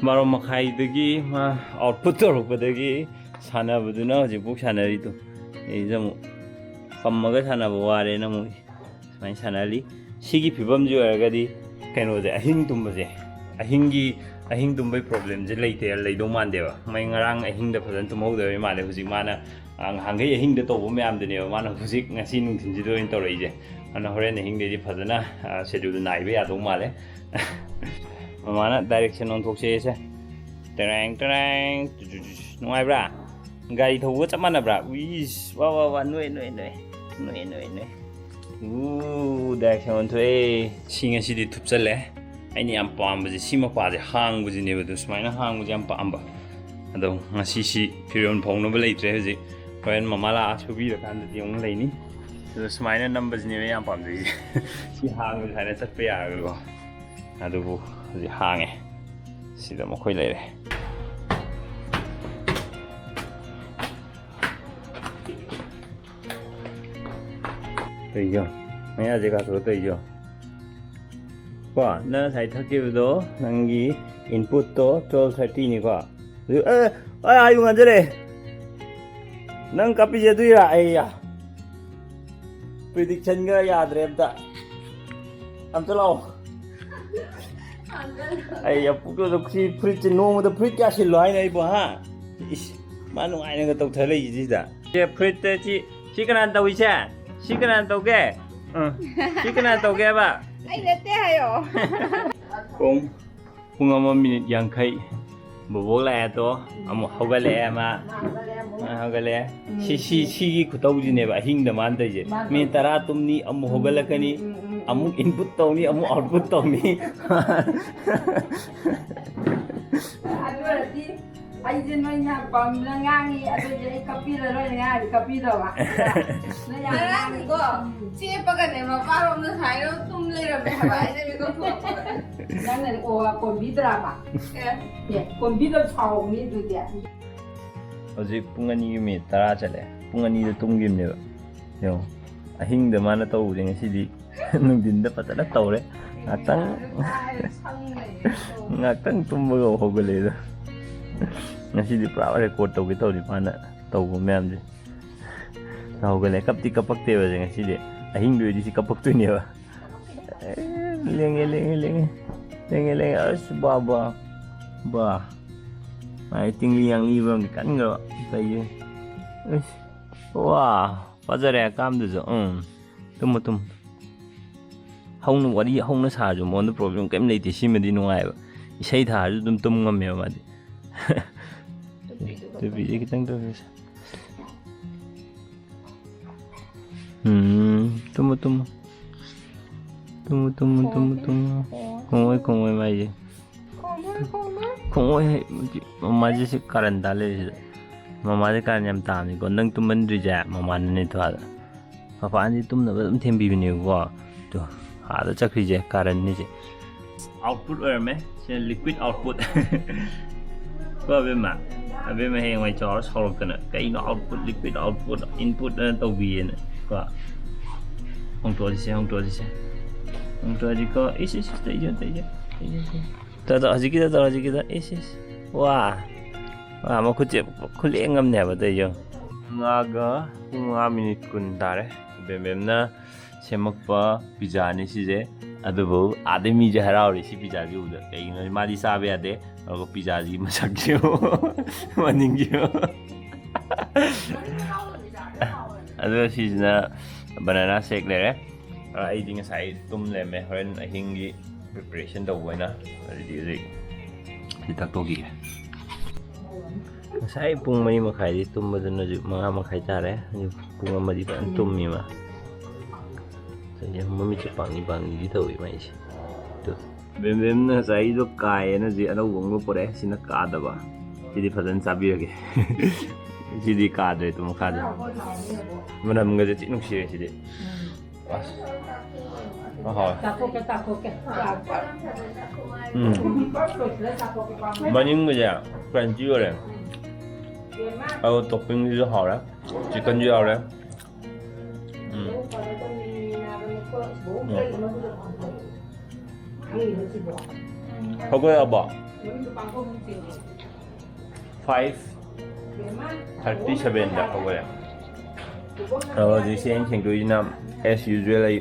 ꯕꯥꯔꯣ ꯃꯈꯥꯏꯗꯒꯤ ꯃꯥ ꯑꯥꯎꯠꯄꯨꯠ ꯇꯧꯔꯛꯄꯗꯒꯤ ꯁꯥꯟꯅꯕꯗꯨꯅ ꯍꯧꯖꯤꯛꯐꯥꯎ ꯁꯥꯟꯅꯔꯤꯗꯣ꯫ ꯑꯩꯁꯨ ꯑꯃꯨꯛ ꯄꯝꯃꯒ ꯁꯥꯟꯅꯕ ꯋꯥꯔꯦꯅ ꯑꯃꯨꯛ ꯁꯨꯃꯥꯏꯅ ꯁꯥꯟꯅꯍꯜꯂꯤ꯫ ꯁꯤꯒꯤ ꯐꯤꯕꯝꯁꯤ ꯑꯣꯏꯔꯒꯗꯤ ꯀꯩꯅꯣꯁꯦ, ꯑꯍꯤꯡ ꯇꯨꯝꯕꯁꯦ, ꯑꯍꯤꯡꯒꯤ, ꯑꯍꯤꯡ ꯇꯨꯝꯕꯩ ꯄ꯭ꯔꯣꯕ꯭ꯂꯦꯝꯁꯦ ꯂꯩꯇꯦ, ꯂꯩꯗꯧ ꯃꯥꯟꯗꯦꯕ꯫ ꯃꯣꯏ ꯉꯔꯥꯡ ꯑꯍꯤꯡꯗ ꯐꯖꯅ ꯇꯨꯝꯍꯧꯗꯕꯩ ꯃꯥꯜꯂꯦ꯫ ꯍꯧꯖꯤꯛ ꯃꯥꯅ, ꯑ, ꯉꯍꯥꯟꯈꯩ ꯑꯍꯤꯡꯗ ꯇꯧꯕ ꯃꯌꯥꯝꯗꯨꯅꯦꯕ ꯃꯥꯅ ꯍꯧꯖꯤꯛ ꯉꯁꯤ ꯅꯨꯡꯊꯤꯟꯁꯤꯗ ꯑꯣꯏꯅ ꯇꯧꯔꯛꯏꯁꯦ꯫ ꯑꯗꯨꯅ ꯍꯣꯔꯦꯟ ꯑꯍꯤꯡꯗꯩꯗꯤ ꯐꯖꯅ, ꯑ, ꯁꯦꯗꯨꯜ ꯅꯥꯏꯕ ꯌꯥꯗꯧ ꯃꯥꯜꯂꯦ꯫ ꯃꯃꯥꯅ ꯗꯥꯏꯔꯦꯛꯁꯟ ꯑꯣꯟꯊꯣꯛꯁꯦ ꯁꯦ꯫ ꯇꯦꯔꯦꯡ, ꯇꯦꯔꯦꯡ, ꯇꯨ, ꯇꯨ, ꯇꯨ, ꯇꯨ꯫ ꯅꯨꯡꯉꯥꯏꯕ꯭ꯔꯥ? ꯒꯥꯔꯤ ꯊꯧꯕꯒ ꯆꯞ ꯃꯥꯟꯅꯕ꯭ꯔꯥ? ꯎꯏꯁ, ꯋꯥ, ꯋꯥ, ꯋꯥ, ꯅꯣꯏ, ꯅꯣꯏ, ꯅꯣꯏ꯫ ꯅꯣꯏ, ꯅꯣꯏ, ꯅꯣꯏ꯫ ꯎ, ꯗꯥꯏꯔꯦꯛꯁꯟ ꯑꯣꯟꯊꯣꯛꯑꯦ꯫ ꯁꯤ ꯉꯁꯤꯗꯤ ꯊꯨꯞꯆꯜꯂꯦ꯫ ꯑꯩꯅ ꯌꯥꯝ ꯄꯥꯝꯕꯁꯦ ꯁꯤ ꯃꯄꯥꯁꯦ, ꯍꯥꯡꯕꯁꯤꯅꯦꯕ꯫ ꯑꯗꯨ ꯁꯨꯃꯥꯏꯅ ꯍꯥꯡꯕꯁꯦ ꯌꯥꯝ ꯄꯥꯝꯕ꯫ ꯑꯗꯣ ꯉꯁꯤ ꯁꯤ ꯐꯤꯔꯣꯜ ꯐꯧꯅꯕ ꯂꯩꯇ꯭ꯔꯦ ꯍꯧꯖꯤꯛ꯫ ꯍꯣꯔꯦꯟ ꯃꯃꯥ ꯂꯥꯛꯑ ꯁꯨꯕꯤꯔꯀꯥꯟꯗꯗꯤ ꯑꯃꯨꯛ ꯂꯩꯅꯤ꯫ ꯑꯗꯣ ꯁꯨꯃꯥꯏꯅ ꯅꯝꯕꯁꯤꯅꯦꯕ ꯑꯩ ꯌꯥꯝ ꯄꯥꯝꯖꯩꯁꯦ꯫ ꯁꯤ ꯍꯥꯡꯕꯁꯦ ꯁꯨꯃꯥꯏꯅ ꯆꯠꯄ ꯌꯥꯔꯒꯀꯣ꯫ ꯑꯗꯨꯕꯨ ꯍꯧꯖꯤꯛ ꯍꯥꯡꯉꯦ꯫ ꯁꯤꯗ ꯃꯈꯣꯏ ꯂꯩꯔꯦ꯫ ꯇꯧꯏꯁꯣ꯫ ꯃꯌꯥꯁꯦ ꯀꯥꯊꯣꯛꯑ ꯇꯧꯏꯁꯣ꯫ ꯀꯣ, ꯅꯪ ꯉꯁꯥꯏ ꯊꯛꯈꯤꯕꯗꯣ ꯅꯪꯒꯤ ꯏꯟꯄꯨꯠꯇꯣ ꯇꯨꯋꯦꯜꯞ ꯊꯥꯔꯇꯤꯅꯤꯀꯣ꯫ ꯑꯗꯨ, ꯑꯦ, ꯑꯦ, ꯑꯌꯨꯛ ꯉꯟꯖꯔꯦ꯫ ꯅꯪ ꯀꯥꯞꯄꯤꯁꯦ ꯑꯗꯨꯏꯔꯥ? ꯑꯩ ꯌꯥ꯫ ꯄ꯭ꯔꯤꯗꯤꯛꯁꯟꯒ ꯌꯥꯗ꯭ꯔꯦ ꯑꯝꯇ꯫ ꯑꯝꯇ ꯂꯥꯛꯑꯣ꯫ ꯑꯩ ꯌꯥ ꯄꯨꯛꯇꯨꯗ ꯁꯤ ꯐꯨꯔꯤꯠꯁꯦ ꯅꯣꯡꯃꯗ ꯐꯨꯔꯤꯠ ꯀꯌꯥ ꯁꯤꯜꯂꯣ ꯍꯥꯏꯅꯣ ꯑꯩꯕꯨ, ꯍꯥ? ꯏꯁ, ꯃꯥ ꯅꯨꯡꯉꯥꯏꯅꯒ ꯇꯧꯊ ꯂꯩꯁꯤꯗ꯫ ꯁꯦ ꯐꯨꯔꯤꯠꯇ ꯁꯤ, ꯁꯤ ꯀꯅꯥꯅ ꯇꯧꯏꯁꯦ? ꯁꯤ ꯀꯅꯥꯅ ꯇꯧꯒꯦ? ꯑ, ꯁꯤ ꯀꯅꯥꯅ ꯇꯧꯒꯦꯕ? ꯑꯩ ꯅꯠꯇꯦ ꯍꯥꯏꯌꯣ꯫ ꯄꯨꯡ, ꯄꯨꯡ ꯑꯃ ꯃꯤꯅꯤꯠ ꯌꯥꯡꯈꯩ꯫ ꯕꯣꯕꯣꯛ ꯂꯥꯛꯑꯦ ꯇꯣ꯫ ꯑꯃꯨꯛ ꯍꯧꯒꯠꯂꯛꯑꯦ ꯃꯥ꯫ ꯃꯥ ꯍꯧꯒꯠꯂꯛꯑꯦ ꯑꯃꯨꯛ꯫ ꯃꯥ ꯍꯧꯒꯠꯂꯛꯑꯦ꯫ ꯎꯝ꯫ ꯁꯤ, ꯁꯤ, ꯁꯤꯒꯤ ꯈꯨꯇꯧꯁꯤꯅꯦꯕ ꯑꯍꯤꯡꯗ ꯃꯥꯅ ꯇꯧꯔꯤꯁꯦ꯫ ꯃꯥꯅ ꯃꯤꯅꯤꯠ ꯇꯧꯔꯤꯁꯦ꯫ ꯇꯔꯥ ꯇꯨꯝꯅꯤ, ꯑꯃꯨꯛ ꯍꯧꯒꯠꯂꯛꯀꯅꯤ, ꯎꯝ, ꯎꯝ, ꯎꯝ, ꯑꯃꯨꯛ ꯎꯝ꯫ ꯏꯟꯄꯨꯠ ꯇꯧꯅꯤ, ꯑꯃꯨꯛ ꯑꯥꯎꯠꯄꯨꯠ ꯇꯧꯅꯤ꯫ ꯑꯗꯨ ꯑꯣꯏꯔꯗꯤ ꯑꯩꯁꯦ ꯅꯣꯏꯅ ꯄꯥꯝꯅ ꯉꯥꯡꯉꯤ, ꯑꯗꯨꯗꯤ ꯑꯩ ꯀꯞꯄꯤꯔ ꯂꯣꯏꯅ ꯉꯥꯡꯉꯤ, ꯀꯞꯄꯤꯗꯕ꯫ ꯅꯣꯏ ꯌꯥꯝ ꯉꯥꯡꯉꯤ꯫ ꯉꯔꯥꯡꯗꯤꯀꯣ, ꯆꯦꯞꯄꯒꯅꯦ, ꯃꯄꯥꯟꯂꯣꯝꯗ ꯁꯨꯃꯥꯏꯅ ꯇꯨꯝ ꯂꯩꯔꯝꯃꯦ ꯍꯥꯏꯕ, ꯑꯩꯅ ꯃꯤꯀꯞ ꯊꯣꯛꯂꯛꯄꯗ꯫ ꯅꯪꯅ ꯑꯣ, ꯀꯣꯟꯕꯤꯗ꯭ꯔꯕ? ꯑꯦ꯫ ꯑꯦ, ꯀꯣꯟꯕꯤꯗꯕ ꯁꯥꯎꯅꯤ ꯑꯗꯨꯗꯤ꯫ ꯍꯧꯖꯤꯛ ꯄꯨꯡ ꯑꯅꯤꯒꯤ ꯃꯤꯅꯤꯠ ꯇꯔꯥ ꯆꯠꯂꯦ꯫ ꯄꯨꯡ ꯑꯅꯤꯗ ꯇꯨꯝꯈꯤꯕꯅꯦꯕ꯫ ꯌꯦꯡꯉꯣ꯫ ꯑꯍꯤꯡꯗ ꯃꯥꯅ ꯇꯧꯕꯁꯦ ꯉꯁꯤꯗꯤ ꯅꯨꯡꯊꯤꯟꯗ ꯐꯖꯅ ꯇꯧꯔꯦ꯫ ꯉꯥꯛꯇꯪ ꯉꯥꯛꯇꯪ ꯇꯨꯝꯕꯒ ꯍꯧꯒꯠꯂꯛꯑꯦꯗ꯫ ꯉꯁꯤꯗꯤ ꯄꯨꯔꯥ ꯔꯦꯀꯣꯔꯠ ꯇꯧꯒꯦ ꯇꯧꯔꯤ ꯃꯥꯅ ꯇꯧꯕ ꯃꯌꯥꯝꯁꯦ꯫ ꯍꯧꯒꯠꯂꯦ꯫ ꯀꯞꯇꯤ ꯀꯞꯄꯛꯇꯦꯕꯁꯦ ꯉꯁꯤꯗꯤ꯫ ꯑꯍꯤꯡꯗ ꯑꯣꯏꯗꯤ ꯁꯤ ꯀꯞꯄꯛꯇꯣꯏꯅꯦꯕ꯫ ꯑꯦ, ꯂꯦꯡꯉꯦ, ꯂꯦꯡꯉꯦ, ꯂꯦꯡꯉꯦ꯫ ꯂꯦꯡꯉꯦ, ꯂꯦꯡꯉꯦ꯫ ꯑꯁ, ꯕꯥ, ꯕꯥ, ꯕꯥ꯫ ꯃꯥꯏ ꯇꯤꯡꯂꯤ ꯌꯥꯡꯂꯤ ꯃꯔꯝꯗꯤ ꯀꯟꯈ꯭ꯔꯕ꯫ ꯇꯩꯌꯦ꯫ ꯑꯁ, ꯋꯥ, ꯐꯖꯔꯦ ꯑꯀꯥꯝꯗꯨꯁꯨ꯫ ꯎꯝ꯫ ꯇꯨꯝꯃꯣ, ꯇꯨꯝꯃꯣ꯫ ꯍꯧꯅ ꯋꯥꯔꯤ ꯍꯧꯅ ꯁꯥꯔꯁꯨ ꯃꯉꯣꯟꯗ ꯄ꯭ꯔꯣꯕ꯭ꯂꯦꯝ ꯀꯩꯝ ꯂꯩꯇꯦ꯫ ꯁꯤꯃꯗꯤ ꯅꯨꯡꯉꯥꯏꯕ꯫ ꯏꯁꯩ ꯊꯥꯔꯁꯨ ꯑꯗꯨꯝ ꯇꯨꯝ ꯉꯝꯃꯦꯕ ꯃꯥꯗꯤ꯫ ꯇꯨꯄꯤꯁꯦ ꯈꯤꯇꯪ ꯇꯧꯕꯤꯌꯨꯁꯦ꯫ ꯎꯝ, ꯇꯨꯝꯃꯣ, ꯇꯨꯝꯃꯣ꯫ ꯇꯨꯝꯃꯣ, ꯇꯨꯝꯃꯣ, ꯇꯨꯝꯃꯣ, ꯇꯨꯝꯃꯣ꯫ ꯈꯣꯡꯉꯣꯏ, ꯈꯣꯡꯉꯣꯏ ꯃꯥꯏꯁꯦ꯫ ꯈꯣꯡꯉꯣꯏ ꯍꯥꯏ, ꯃꯃꯥꯁꯦ ꯁꯤ ꯀꯥꯔꯟ ꯇꯥ ꯂꯩꯔꯤꯁꯤꯗ꯫ ꯃꯃꯥꯁꯦ ꯀꯥꯔꯟ ꯌꯥꯝ ꯇꯥꯕꯅꯤꯀꯣ꯫ ꯅꯪ ꯇꯨꯝꯃꯟꯗ꯭ꯔꯤꯁꯦ ꯃꯃꯥꯅꯅꯦ ꯊꯣꯏꯗ꯫ ꯃꯄꯥꯟꯁꯤ ꯇꯨꯝꯅꯕ ꯑꯗꯨꯝ ꯊꯦꯝꯕꯤꯕꯅꯦꯕꯀꯣ꯫ ꯇꯨ, ꯑꯥꯗ ꯆꯠꯈ꯭ꯔꯤꯁꯦ ꯀꯥꯔꯟꯅꯤꯁꯦ꯫ ꯑꯥꯎꯠꯄꯨꯠ ꯑꯣꯏꯔꯝꯃꯦ꯫ ꯁꯤꯅ ꯂꯤꯀ꯭ꯋꯤꯠ ꯑꯥꯎꯠꯄꯨꯠ꯫ ꯀꯣ ꯑꯕꯦꯝꯃ? ꯑꯕꯦꯝꯃ ꯍꯌꯦꯡꯋꯥꯏ ꯆꯥꯎꯔ ꯁꯥꯎꯔꯛꯇꯅ, "ꯀꯩꯅꯣ ꯑꯥꯎꯠꯄꯨꯠ, ꯂꯤꯀ꯭ꯋꯤꯠ ꯑꯥꯎꯠꯄꯨꯠ, ꯏꯟꯄꯨꯠ ꯑꯅ ꯇꯧꯕꯤꯌꯦꯅ"꯫ ꯀꯣ? ꯍꯣꯡꯇꯣꯛꯑꯁꯤꯁꯦ, ꯍꯣꯡꯇꯣꯛꯑꯁꯤꯁꯦ꯫ ꯍꯣꯡꯇꯣꯛꯑꯁꯤꯀꯣ꯫ ꯏꯁ, ꯏꯁ, ꯏꯁ, ꯇꯩꯖ, ꯇꯩꯖ, ꯇꯩꯖ, ꯇꯩꯖ꯫ ꯇꯧ, ꯇꯧ, ꯍꯧꯖꯤꯛꯀꯤꯗ ꯇꯧ, ꯍꯧꯖꯤꯛꯀꯤꯗ꯫ ꯏꯁ, ꯏꯁ꯫ ꯋꯥ꯫ ꯋꯥ, ꯃꯈꯨꯠꯁꯦ ꯈꯨꯠꯂꯦꯡ ꯑꯃꯅꯦ ꯍꯥꯏꯕ ꯇꯧꯔꯤꯁꯦ꯫ ꯄꯨꯡ ꯃꯉꯥꯒ, ꯄꯨꯡ ꯃꯉꯥ ꯃꯤꯅꯤꯠ ꯀꯨꯟ ꯇꯥꯔꯦ꯫ ꯕꯦꯝꯕꯦꯝꯅ ꯁꯦꯝꯃꯛꯄ ꯄꯤꯖꯥꯅꯤ ꯁꯤꯁꯦ꯫ ꯑꯗꯨꯕꯨ ꯑꯥꯗꯩ ꯃꯤꯁꯦ ꯍꯔꯥꯎꯔꯤ ꯁꯤ ꯄꯤꯖꯥꯁꯤ ꯎꯕꯗ꯫ ꯀꯩꯒꯤꯅꯣ ꯃꯥꯗꯤ ꯆꯥꯕ ꯌꯥꯗꯦ꯫ ꯑꯗꯨꯒ ꯄꯤꯖꯥꯁꯤꯒꯤ ꯃꯁꯛꯁꯦ ꯃꯅꯤꯡꯁꯦ꯫ ꯑꯗꯨꯒ ꯁꯤꯁꯤꯅ ꯕꯅꯥꯅꯥ ꯁꯦꯛ ꯂꯩꯔꯦ꯫ ꯑ, ꯑꯩꯗꯤ ꯉꯁꯥꯏ ꯇꯨꯝ ꯂꯩꯔꯝꯃꯦ꯫ ꯍꯣꯔꯦꯟ ꯑꯍꯤꯡꯒꯤ ꯄ꯭ꯔꯤꯄꯦꯔꯦꯁꯟ ꯇꯧꯕ ꯑꯣꯏꯅ꯫ ꯑꯗꯨꯗꯤ ꯍꯧꯖꯤꯛ ꯁꯤ ꯊꯛꯇꯣꯛꯈꯤꯒꯦ꯫ ꯉꯁꯥꯏ ꯄꯨꯡ ꯃꯔꯤ ꯃꯈꯥꯏꯗꯤ ꯇꯨꯝꯕꯗꯨꯅ ꯍꯧꯖꯤꯛ ꯃꯉꯥ ꯃꯈꯥꯏ ꯇꯥꯔꯦ꯫ ꯍꯧꯖꯤꯛ ꯄꯨꯡ ꯑꯃꯗꯤ ꯐꯖꯅ ꯇꯨꯝꯃꯤ ꯃꯥ꯫ ꯃꯃꯤꯠꯁꯦ ꯄꯥꯡꯂꯤ ꯄꯥꯡꯂꯤꯗꯤ ꯇꯧꯏ ꯃꯥꯏꯁꯦ꯫ ꯇꯨ꯫ ꯕꯦꯝꯕꯦꯝꯅ ꯉꯁꯥꯏꯗꯣ ꯀꯥꯏꯌꯦꯅ ꯍꯧꯖꯤꯛ ꯑꯅꯧꯕ ꯑꯃꯒ ꯄꯨꯔꯛꯑꯦ꯫ ꯁꯤꯅ ꯀꯥꯗꯕ꯫ ꯁꯤꯗꯤ ꯐꯖꯅ ꯆꯥꯕꯤꯔꯒꯦ꯫ ꯁꯤꯗꯤ ꯀꯥꯗ꯭ꯔꯦ, ꯇꯨ ꯃꯈꯥꯗꯤ꯫ ꯃꯅꯝꯒꯁꯦ ꯊꯤ ꯅꯨꯡꯁꯤꯔꯦ ꯁꯤꯗꯤ꯫ ꯑꯁ꯫ ꯑ, ꯍꯥꯎꯋꯦ꯫ ꯆꯥꯊꯣꯛꯀꯦ, ꯆꯥꯊꯣꯛꯀꯦ꯫ ꯎꯝ꯫ ꯃꯅꯤꯡꯒꯁꯦ ꯀ꯭ꯔꯟꯆꯤ ꯑꯣꯏꯔꯦ꯫ ꯑꯗꯣ ꯇꯣꯞꯄꯤꯡꯁꯤꯁꯨ ꯍꯥꯎꯔꯦ꯫ ꯆꯤꯛꯀꯟꯁꯨ ꯌꯥꯎꯔꯦ꯫ ꯎꯝ, ꯍꯧꯒꯠꯂꯛꯑꯕꯣ? ꯐꯥꯏꯚ ꯊꯥꯔꯇꯤ ꯁꯚꯦꯟꯗ ꯍꯧꯒꯠꯂꯦ꯫ ꯑꯗꯣ ꯍꯧꯖꯤꯛꯁꯦ ꯑꯩꯅ ꯊꯦꯡꯗꯣꯛꯏꯁꯤꯅ, as usual, ꯑꯩ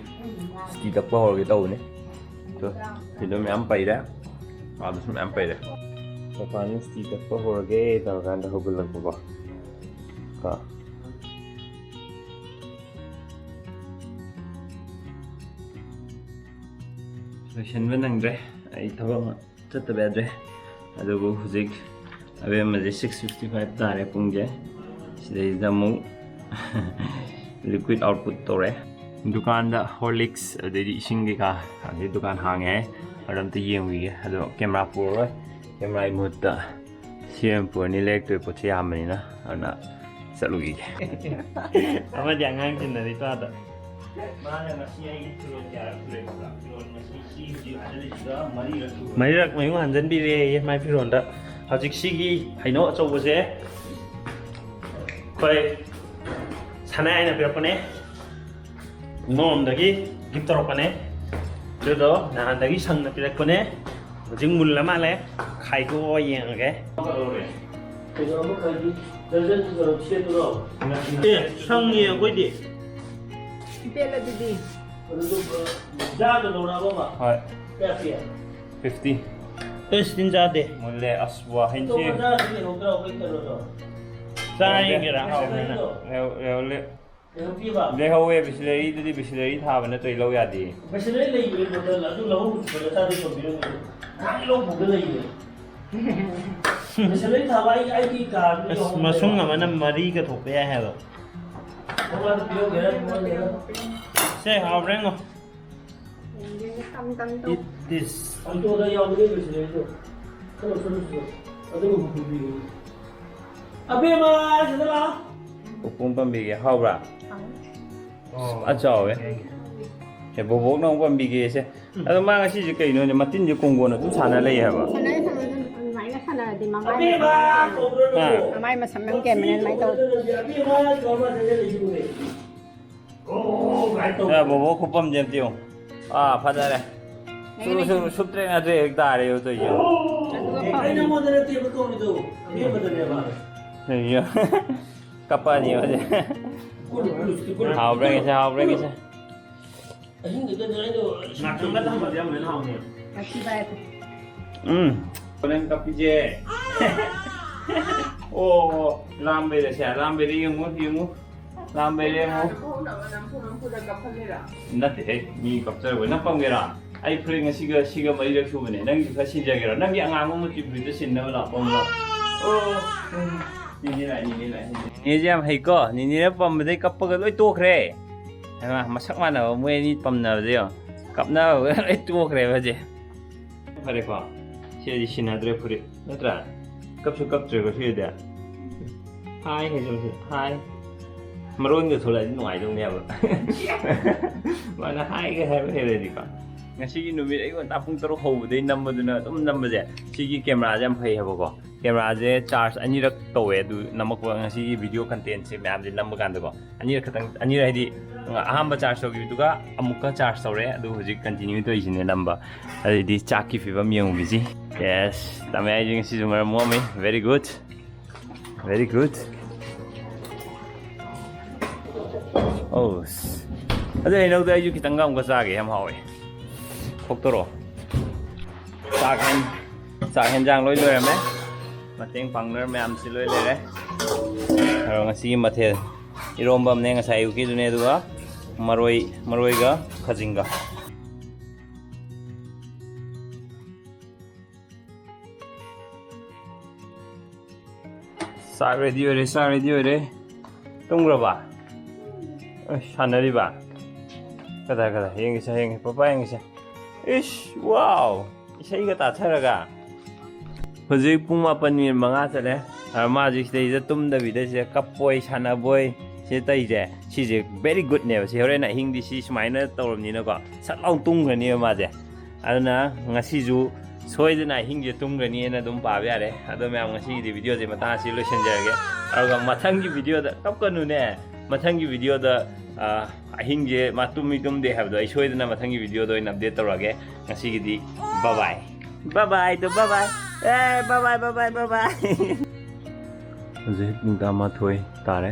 ꯁ꯭ꯇꯤ ꯇꯛꯄ ꯍꯧꯔꯒꯦ ꯇꯧꯕꯅꯦ꯫ ꯑꯗꯣ ꯁꯤꯗ ꯃꯌꯥꯝ ꯄꯩꯔꯦ, ꯑꯥꯗꯁꯨ ꯃꯌꯥꯝ ꯄꯩꯔꯦ꯫ ꯃꯄꯥꯟꯗ ꯁ꯭ꯇꯤ ꯇꯛꯄ ꯍꯧꯔꯒꯦ ꯇꯧꯔꯀꯥꯟꯗ ꯍꯧꯒꯠꯂꯛꯄꯀꯣ꯫ ꯀꯣ꯫ ꯂꯣꯏꯁꯤꯟꯕ ꯅꯪꯗ꯭ꯔꯦ, ꯑꯩ ꯊꯕꯛ ꯑꯃ ꯆꯠꯇꯕ ꯌꯥꯗ꯭ꯔꯦ꯫ ꯑꯗꯨꯕꯨ ꯍꯧꯖꯤꯛ ꯑꯕꯦꯝꯃꯁꯦ ꯁꯤꯛꯁ ꯐꯤꯐꯇꯤ ꯐꯥꯏꯚ ꯇꯥꯔꯦ ꯄꯨꯡꯁꯦ꯫ ꯁꯤꯗꯩꯁꯤꯗ ꯑꯃꯨꯛ liquid output ꯇꯧꯔꯦ꯫ ꯗꯨꯀꯥꯟꯗ Horlicks ꯑꯗꯩꯗꯤ ꯏꯁꯤꯡ ꯀꯩꯀꯥ, ꯑꯗꯩ ꯗꯨꯀꯥꯟ ꯍꯥꯡꯉꯦ꯫ ꯑꯗꯣ ꯑꯝꯇ ꯌꯦꯡꯕꯤꯒꯦ꯫ ꯑꯗꯣ ꯀꯦꯃꯦꯔꯥ ꯄꯨꯔꯔꯣꯏ, ꯀꯦꯃꯦꯔꯥꯒꯤ ꯃꯍꯨꯠꯇ ꯁꯤ ꯑꯣꯏꯅ ꯄꯨꯔꯅꯤ, ꯂꯩꯔꯛꯇꯣꯏ ꯄꯣꯠꯁꯦ ꯌꯥꯝꯕꯅꯤꯅ꯫ ꯑꯗꯨꯅ ꯆꯠꯂꯨꯈꯤꯒꯦ꯫ ꯑꯃꯗꯤ ꯑꯉꯥꯡ ꯇꯤꯟꯅꯔꯤ ꯇꯣ ꯑꯥꯗ꯫ ꯃꯥꯅ ꯉꯁꯤ ꯑꯩꯒꯤ ꯐꯤꯔꯣꯜ ꯀꯌꯥꯔꯛ ꯁꯨꯔꯦ ꯈꯪꯕ꯭ꯔꯥ? ꯐꯤꯔꯣꯜ ꯉꯁꯤ ꯁꯤ ꯍꯧꯖꯤꯛ ꯍꯟꯖꯤꯜꯂꯤꯁꯤꯒ ꯃꯔꯤꯔꯛ ꯁꯨꯔꯦ꯫ ꯃꯔꯤꯔꯛ ꯃꯌꯨꯡ ꯍꯟꯖꯤꯟꯕꯤꯔꯦꯌꯦ ꯃꯥꯏ ꯐꯤꯔꯣꯜꯗ꯫ ꯍꯧꯖꯤꯛ ꯁꯤꯒꯤ ꯍꯩꯅꯧ ꯑꯆꯧꯕꯁꯦ ꯑꯩꯈꯣꯏ ꯁꯅꯥ ꯍꯥꯏꯅ ꯄꯤꯔꯛꯄꯅꯦ꯫ ꯅꯣꯝꯗꯒꯤ gift ꯇꯧꯔꯛꯄꯅꯦ꯫ ꯑꯗꯨꯗꯣ ꯅꯍꯥꯟꯗꯒꯤ ꯁꯪꯅ ꯄꯤꯔꯛꯄꯅꯦ꯫ ꯍꯧꯖꯤꯛ ꯃꯨꯜꯂ ꯃꯥꯜꯂꯦ꯫ ꯈꯥꯏꯗꯣꯛꯑ ꯌꯦꯡꯉꯒꯦ꯫ ꯀꯩꯅꯣ ꯑꯃꯈꯛ ꯗꯔꯖꯟ ꯁꯦꯠꯇꯨꯔꯣ? ꯑꯦ, ꯁꯪꯉꯦ ꯑꯩꯈꯣꯏꯗꯤ꯫ ꯄꯦꯜꯂꯦ ꯑꯗꯨꯗꯤ꯫ ꯑꯗꯨꯗꯣ, ꯖꯥꯔꯗꯣ ꯂꯧꯔꯛꯑꯕ ꯑꯃ? ꯍꯣꯏ꯫ ꯀꯌꯥ ꯄꯤ? ꯐꯤꯐꯇꯤ꯫ ꯑꯦꯁ, ꯇꯤꯟ ꯆꯥꯗꯦ꯫ ꯃꯨꯜꯂꯦ꯫ ꯑꯁ, ꯋꯥꯍꯩꯁꯦ꯫ ꯑꯇꯣꯞꯄ ꯖꯥꯔꯗꯤ ꯂꯩꯍꯧꯗ꯭ꯔꯣ ꯑꯩꯈꯣꯏ ꯀꯩꯅꯣꯗꯣ? ꯆꯥ ꯌꯦꯡꯒꯦꯔꯥ? ꯍꯥꯎꯕꯅꯤꯅ꯫ ꯂꯩꯍꯧ-, ꯂꯩꯍꯧ-, ꯂꯩ-, ꯂꯩꯍꯧꯗꯦꯕ? ꯂꯩꯍꯧꯋꯦ꯫ ꯕꯤꯁꯂꯔꯤꯗꯨꯗꯤ ꯕꯤꯁꯂꯔꯤ ꯊꯥꯕ ꯅꯠꯇ꯭ꯔꯗꯤ ꯂꯧ ꯌꯥꯗꯦ꯫ ꯕꯤꯁꯂꯔꯤ ꯂꯩꯕꯅꯦ ꯕꯣꯇꯜ, ꯑꯗꯨ ꯂꯧꯍꯧꯕꯁꯨ ꯐꯖ ꯆꯥꯗꯦ ꯊꯣꯝꯕꯤꯔꯝꯒꯦ꯫ ꯉꯥꯏꯍꯥꯛ ꯂꯧꯕꯗ ꯂꯩꯕꯅꯦ꯫ ꯕꯤꯁꯂꯔꯤ ꯊꯥꯕ ꯑꯩ, ꯑꯩꯒꯤ ꯀꯥꯔꯗꯨ ꯑꯁ, ꯌꯦꯡꯉꯣ꯫ ꯃꯁꯨꯡ ꯑꯃꯅ ꯃꯔꯤꯒ ꯊꯣꯛꯄ ꯌꯥꯏ ꯍꯥꯏꯕ꯫ ꯃꯃꯥꯗ ꯄꯤꯔꯝꯒꯦꯔꯥ, ꯄꯤꯔꯝꯒꯦꯔꯥ? ꯁꯦ, ꯍꯥꯎꯕ꯭ꯔꯥ ꯌꯦꯡꯉꯣ꯫ ꯌꯦꯡꯒꯦ, ꯇꯝ ꯇꯝ ꯇꯧ꯫ Eat this. ꯑꯟꯇꯣꯗ ꯌꯥꯎꯕꯗꯤ ꯂꯣꯏꯁꯤꯜꯂꯦ ꯑꯩꯁꯨ꯫ ꯆꯠꯂꯣ, ꯆꯠꯂꯣ, ꯆꯠꯂꯣ꯫ ꯑꯗꯨꯒ ꯄꯨꯕꯤꯔꯣ꯫ ꯑꯕꯦꯝꯃ, ꯁꯤꯗ ꯂꯥꯛꯑꯣ꯫ ꯄꯨꯄꯨꯝ ꯄꯥꯝꯕꯤꯒꯦ, ꯍꯥꯎꯕ꯭ꯔꯥ? ꯍꯥꯎ꯫ ꯑꯁ, ꯐꯖꯅ ꯆꯥꯎꯋꯦ꯫ ꯑꯦ, ꯕꯣꯕꯣꯛꯅ ꯑꯃꯨꯛ ꯄꯥꯝꯕꯤꯒꯦꯁꯦ꯫ ꯑꯗꯣ ꯃꯥ ꯉꯁꯤꯁꯦ ꯀꯩꯅꯣꯅꯦ, ꯃꯇꯤꯟꯁꯦ ꯀꯣꯡꯒꯣꯟ ꯑꯗꯨꯝ ꯁꯥꯟꯅ ꯂꯩ ꯍꯥꯏꯕ꯫ ꯁꯥꯟꯅꯔꯦ, ꯁꯥꯟꯅꯔꯦ, ꯑꯗꯨꯝ ꯑꯗꯨꯃꯥꯏꯅ ꯁꯥꯟꯅꯔꯗꯤ ꯃꯃꯥꯏ ꯑꯕꯦꯝꯃ, ꯀꯧꯗ꯭ꯔꯣ ꯍꯥ? ꯅꯪꯕꯣ? ꯃꯃꯥꯏ ꯃꯁꯝ ꯌꯥꯝ ꯀꯦꯟꯕꯅꯦ ꯑꯗꯨꯃꯥꯏꯅ ꯇꯧꯔꯗꯤ꯫ ꯑꯕꯦꯝꯃ, ꯀꯧꯔꯣ, ꯃꯥ ꯁꯤꯗ ꯂꯩꯁꯤꯕꯨꯅꯦ꯫ ꯑꯣ, ꯀꯥꯏ ꯇꯧ? ꯑ, ꯕꯣꯕꯣ ꯈꯨꯄꯝꯁꯦ ꯑꯝꯇ ꯌꯦꯡꯉꯨ꯫ ꯑꯥ, ꯐꯖꯔꯦ꯫ ꯁꯨ, ꯁꯨ, ꯁꯨꯞꯇ꯭ꯔꯦ ꯅꯠꯇ꯭ꯔꯦ ꯍꯦꯛ ꯇꯥꯔꯦ ꯇꯧꯔꯤꯁꯦ꯫ ꯑꯗꯨꯒ ꯑꯦ, ꯑꯩ ꯅꯉꯣꯟꯗ ꯅꯠꯇꯦꯕ ꯇꯧꯔꯤꯗꯣ, ꯑꯕꯦꯝꯃꯗꯅꯦꯕ꯫ ꯑꯩꯌꯣ꯫ ꯀꯞꯄꯛꯑꯅꯤ ꯍꯧꯖꯤꯛ꯫ ꯀꯨꯜꯂꯨ, ꯀꯨꯜꯂꯨ, ꯀꯨꯜꯂꯨ꯫ ꯍꯥꯎꯕ꯭ꯔꯥ ꯌꯦꯡꯁꯦ, ꯍꯥꯎꯕ꯭ꯔꯥ ꯌꯦꯡꯁꯦ꯫ ꯑꯍꯤꯡꯗꯨꯗ ꯅꯣꯏꯗꯣ ꯉꯥꯛꯇꯪꯒ ꯊꯝꯕꯗꯤ ꯌꯥꯝ ꯂꯣꯏꯅ ꯍꯥꯎꯅꯤ꯫ ꯉꯁꯤ ꯚꯥꯏ꯫ ꯎꯝ꯫ ꯅꯪ ꯀꯞꯄꯤꯁꯦ꯫ ꯑꯣ, ꯂꯥꯝꯕꯩꯔꯁꯦ, ꯂꯥꯝꯕꯩꯔ ꯌꯦꯡꯉꯨ, ꯌꯦꯡꯉꯨ꯫ ꯂꯥꯝꯕꯩꯔ ꯌꯦꯡꯉꯨ꯫ ꯅꯝꯐꯨ ꯅꯝꯐꯨꯗ ꯀꯞꯍꯜꯂꯤꯔꯥ? ꯅꯠꯇꯦꯍꯦ, ꯃꯤ ꯀꯞꯆꯔꯕ꯫ ꯅꯪ ꯄꯝꯒꯦꯔꯥ? ꯑꯩ ꯐꯨꯔꯤꯠ ꯉꯁꯤꯒ, ꯁꯤꯒ ꯃꯔꯤꯔꯛ ꯁꯨꯕꯅꯦ꯫ ꯅꯪꯒꯤꯁꯨ ꯈꯔ ꯁꯤꯟꯖꯒꯦꯔꯣ? ꯅꯪꯒꯤ ꯑꯉꯥꯡꯕ ꯃꯆꯨ ꯐꯨꯔꯤꯠꯇꯣ ꯁꯤꯟꯅꯕ ꯂꯥꯛꯑꯣ, ꯄꯝꯃꯣ ꯂꯥꯛꯑꯣ꯫ ꯑꯣ, ꯎꯝ꯫ ꯅꯤꯅꯦ ꯂꯥꯛꯑꯦ, ꯅꯤꯅꯦ ꯂꯥꯛꯑꯦ꯫ ꯅꯤꯅꯦꯁꯦ ꯌꯥꯝ ꯍꯩꯀꯣ꯫ ꯅꯤꯅꯦꯅ ꯄꯝꯕꯗꯩ ꯀꯞꯄꯒ ꯂꯣꯏ ꯇꯣꯛꯈ꯭ꯔꯦ꯫ ꯍꯩꯃꯥ, ꯃꯁꯛ ꯃꯥꯟꯅꯕ ꯃꯣꯏ ꯑꯅꯤ ꯄꯝꯅꯕꯗ ꯌꯦꯡꯉꯣ꯫ ꯀꯞꯅꯕꯒ ꯂꯣꯏ ꯇꯣꯛꯈ꯭ꯔꯦꯕ ꯍꯧꯖꯤꯛ꯫ ꯐꯔꯦꯀꯣ? ꯁꯤꯗꯤ ꯁꯤꯟꯅꯗ꯭ꯔꯦ ꯐꯨꯔꯤꯠ, ꯅꯠꯇ꯭ꯔꯥ? ꯀꯞꯁꯨ ꯀꯞꯇ꯭ꯔꯦꯀꯣ ꯁꯤꯗꯤ꯫ ꯍꯥꯏ ꯍꯥꯏꯖꯕꯁꯦ, ꯍꯥꯏ꯫ ꯃꯔꯣꯟꯒ ꯊꯣꯛꯂꯛꯑꯗꯤ ꯅꯨꯡꯉꯥꯏꯗꯧꯅꯦꯕ꯫ ꯃꯥꯅ ꯍꯥꯏꯒꯦ ꯍꯥꯏꯕ ꯍꯩꯔꯗꯤꯀꯣ꯫ ꯉꯁꯤꯒꯤ ꯅꯨꯃꯤꯠ ꯑꯌꯨꯛ ꯉꯟꯇꯥ ꯄꯨꯡ ꯇꯔꯨꯛ ꯍꯧꯕꯗꯩ ꯅꯝꯕꯗꯨꯅ ꯑꯗꯨꯝ ꯅꯝꯕꯁꯦ, ꯁꯤꯒꯤ ꯀꯦꯃꯦꯔꯥꯁꯦ ꯌꯥꯝ ꯐꯩ ꯍꯥꯏꯕꯀꯣ꯫ ꯀꯦꯃꯦꯔꯥꯁꯦ ꯆꯥꯔꯖ ꯑꯅꯤꯔꯛ ꯇꯧꯋꯦ ꯑꯗꯨ ꯅꯝꯃꯛꯄ, ꯉꯁꯤꯒꯤ ꯚꯤꯗꯤꯑꯣ ꯀꯟꯇꯦꯟꯁꯦ ꯃꯌꯥꯝꯁꯦ ꯅꯝꯕ ꯀꯥꯟꯗꯀꯣ꯫ ꯑꯅꯤꯔꯛ ꯈꯛꯇꯪ, ꯑꯅꯤꯔꯛ ꯍꯥꯏꯗꯤ, ꯑꯍꯥꯟꯕ ꯆꯥꯔꯖ ꯇꯧꯈꯤꯕꯗꯨꯒ ꯑꯃꯨꯛꯀ ꯆꯥꯔꯖ ꯇꯧꯔꯦ, ꯑꯗꯨ ꯍꯧꯖꯤꯛ ꯀꯟꯇꯤꯅ꯭ꯌꯨ ꯇꯧꯔꯤꯁꯤꯅꯦ ꯅꯝꯕ꯫ ꯑꯗꯨꯗꯤ ꯆꯥꯛꯀꯤ ꯐꯤꯕꯝ ꯌꯦꯡꯉꯨꯈꯤꯁꯤ꯫ Yes, ꯇꯃꯥꯏ ꯍꯥꯏꯁꯦ ꯉꯁꯤꯁꯨ ꯃꯔꯝ ꯃꯣꯛꯑꯝꯃꯤ꯫ Very good, very good꯫ ꯑꯣ, ꯑꯗꯨ ꯍꯩꯅꯧꯗꯣ ꯑꯩꯁꯨ ꯈꯤꯇꯪꯒ ꯑꯃꯨꯛꯀ ꯆꯥꯒꯦ, ꯌꯥꯝ ꯍꯥꯎꯋꯦ꯫ ꯈꯣꯛꯇꯣꯔꯛꯑꯣ꯫ ꯆꯥꯛ ꯍꯦꯟ-, ꯆꯥꯛ ꯍꯦꯟꯖꯥꯡ ꯂꯣꯏ ꯂꯣꯏꯔꯝꯃꯦ꯫ ꯃꯇꯦꯡ ꯄꯥꯡꯅꯔ ꯃꯌꯥꯝꯁꯤ ꯂꯣꯏ ꯂꯩꯔꯦ꯫ ꯑꯗꯣ ꯉꯁꯤꯒꯤ ꯃꯊꯦꯜ, ꯏꯔꯣꯝꯕ ꯑꯃꯅꯦ ꯉꯁꯥꯏ ꯑꯌꯨꯛꯀꯤꯗꯨꯅꯦ, ꯑꯗꯨꯒ ꯃꯔꯣꯏ, ꯃꯔꯣꯏꯒ ꯈꯥꯖꯤꯡꯒ꯫ ꯆꯥꯛ ꯔꯦꯗꯤ ꯑꯣꯏꯔꯦ, ꯆꯥꯛ ꯔꯦꯗꯤ ꯑꯣꯏꯔꯦ꯫ ꯇꯨꯝꯈ꯭ꯔꯕ? ꯑꯁ, ꯁꯥꯟꯅꯔꯤꯕ? ꯀꯗꯥ, ꯀꯗꯥ? ꯌꯦꯡꯒꯦꯁꯦ, ꯌꯦꯡꯒꯦ, ꯄꯄꯥ ꯌꯦꯡꯒꯦꯁꯦ꯫ ꯏꯁ, ꯋꯥꯎ! ꯏꯁꯩꯒ ꯇꯥꯊꯔꯒ꯫ ꯍꯧꯖꯤꯛ ꯄꯨꯡ ꯃꯥꯄꯟ ꯃꯤꯅꯤꯠ ꯃꯉꯥ ꯆꯠꯂꯦ꯫ ꯑꯗ ꯃꯥ ꯍꯧꯖꯤꯛ ꯁꯤꯗꯩꯁꯤꯗ ꯇꯨꯝꯗꯕꯤꯗ ꯁꯤꯗ ꯀꯞꯄꯣꯏ, ꯁꯥꯟꯅꯕꯣꯏ, ꯁꯤꯗ ꯇꯧꯔꯤꯁꯦ꯫ ꯁꯤꯁꯦ very goodꯅꯦꯕ꯫ ꯁꯤ ꯍꯣꯔꯦꯟ ꯑꯍꯤꯡꯗꯤ ꯁꯤ ꯁꯨꯃꯥꯏꯅ ꯇꯧꯔꯕꯅꯤꯅꯀꯣ꯫ ꯁꯠ ꯂꯥꯎ ꯇꯨꯝꯈ꯭ꯔꯅꯦꯕ ꯃꯥꯁꯦ꯫ ꯑꯗꯨꯅ ꯉꯁꯤꯁꯨ ꯁꯣꯏꯗꯅ ꯑꯍꯤꯡꯁꯦ ꯇꯨꯝꯒꯅꯤꯅ ꯑꯗꯨꯝ ꯄꯥꯕ ꯌꯥꯔꯦ꯫ ꯑꯗꯣ ꯃꯌꯥꯝ, ꯉꯁꯤꯒꯤꯗꯤ ꯚꯤꯗꯤꯑꯣꯁꯦ ꯃꯇꯥꯡ ꯑꯁꯤ ꯂꯣꯏꯁꯤꯟꯖꯔꯒꯦ꯫ ꯑꯗꯨꯒ ꯃꯊꯪꯒꯤ ꯚꯤꯗꯤꯑꯣꯗ, ꯀꯞꯀꯅꯨꯅꯦ, ꯃꯊꯪꯒꯤ ꯚꯤꯗꯤꯑꯣꯗ ꯑꯥ, ꯑꯍꯤꯡꯁꯦ ꯃꯥ ꯇꯨꯝꯃꯤ ꯇꯨꯝꯗꯦ ꯍꯥꯏꯕꯗꯣ ꯑꯩ ꯁꯣꯏꯗꯅ ꯃꯊꯪꯒꯤ ꯚꯤꯗꯤꯑꯣꯗ ꯑꯣꯏꯅ ꯑꯞꯗꯦꯠ ꯇꯧꯔꯛꯑꯒꯦ꯫ ꯉꯁꯤꯒꯤꯗꯤ bye bye꯫ Bye bye ꯗꯣ bye bye꯫ ꯑꯦ, bye bye, bye bye, bye bye꯫ ꯍꯧꯖꯤꯛ ꯄꯨꯡ ꯇꯔꯥꯃꯥꯊꯣꯏ ꯇꯥꯔꯦ꯫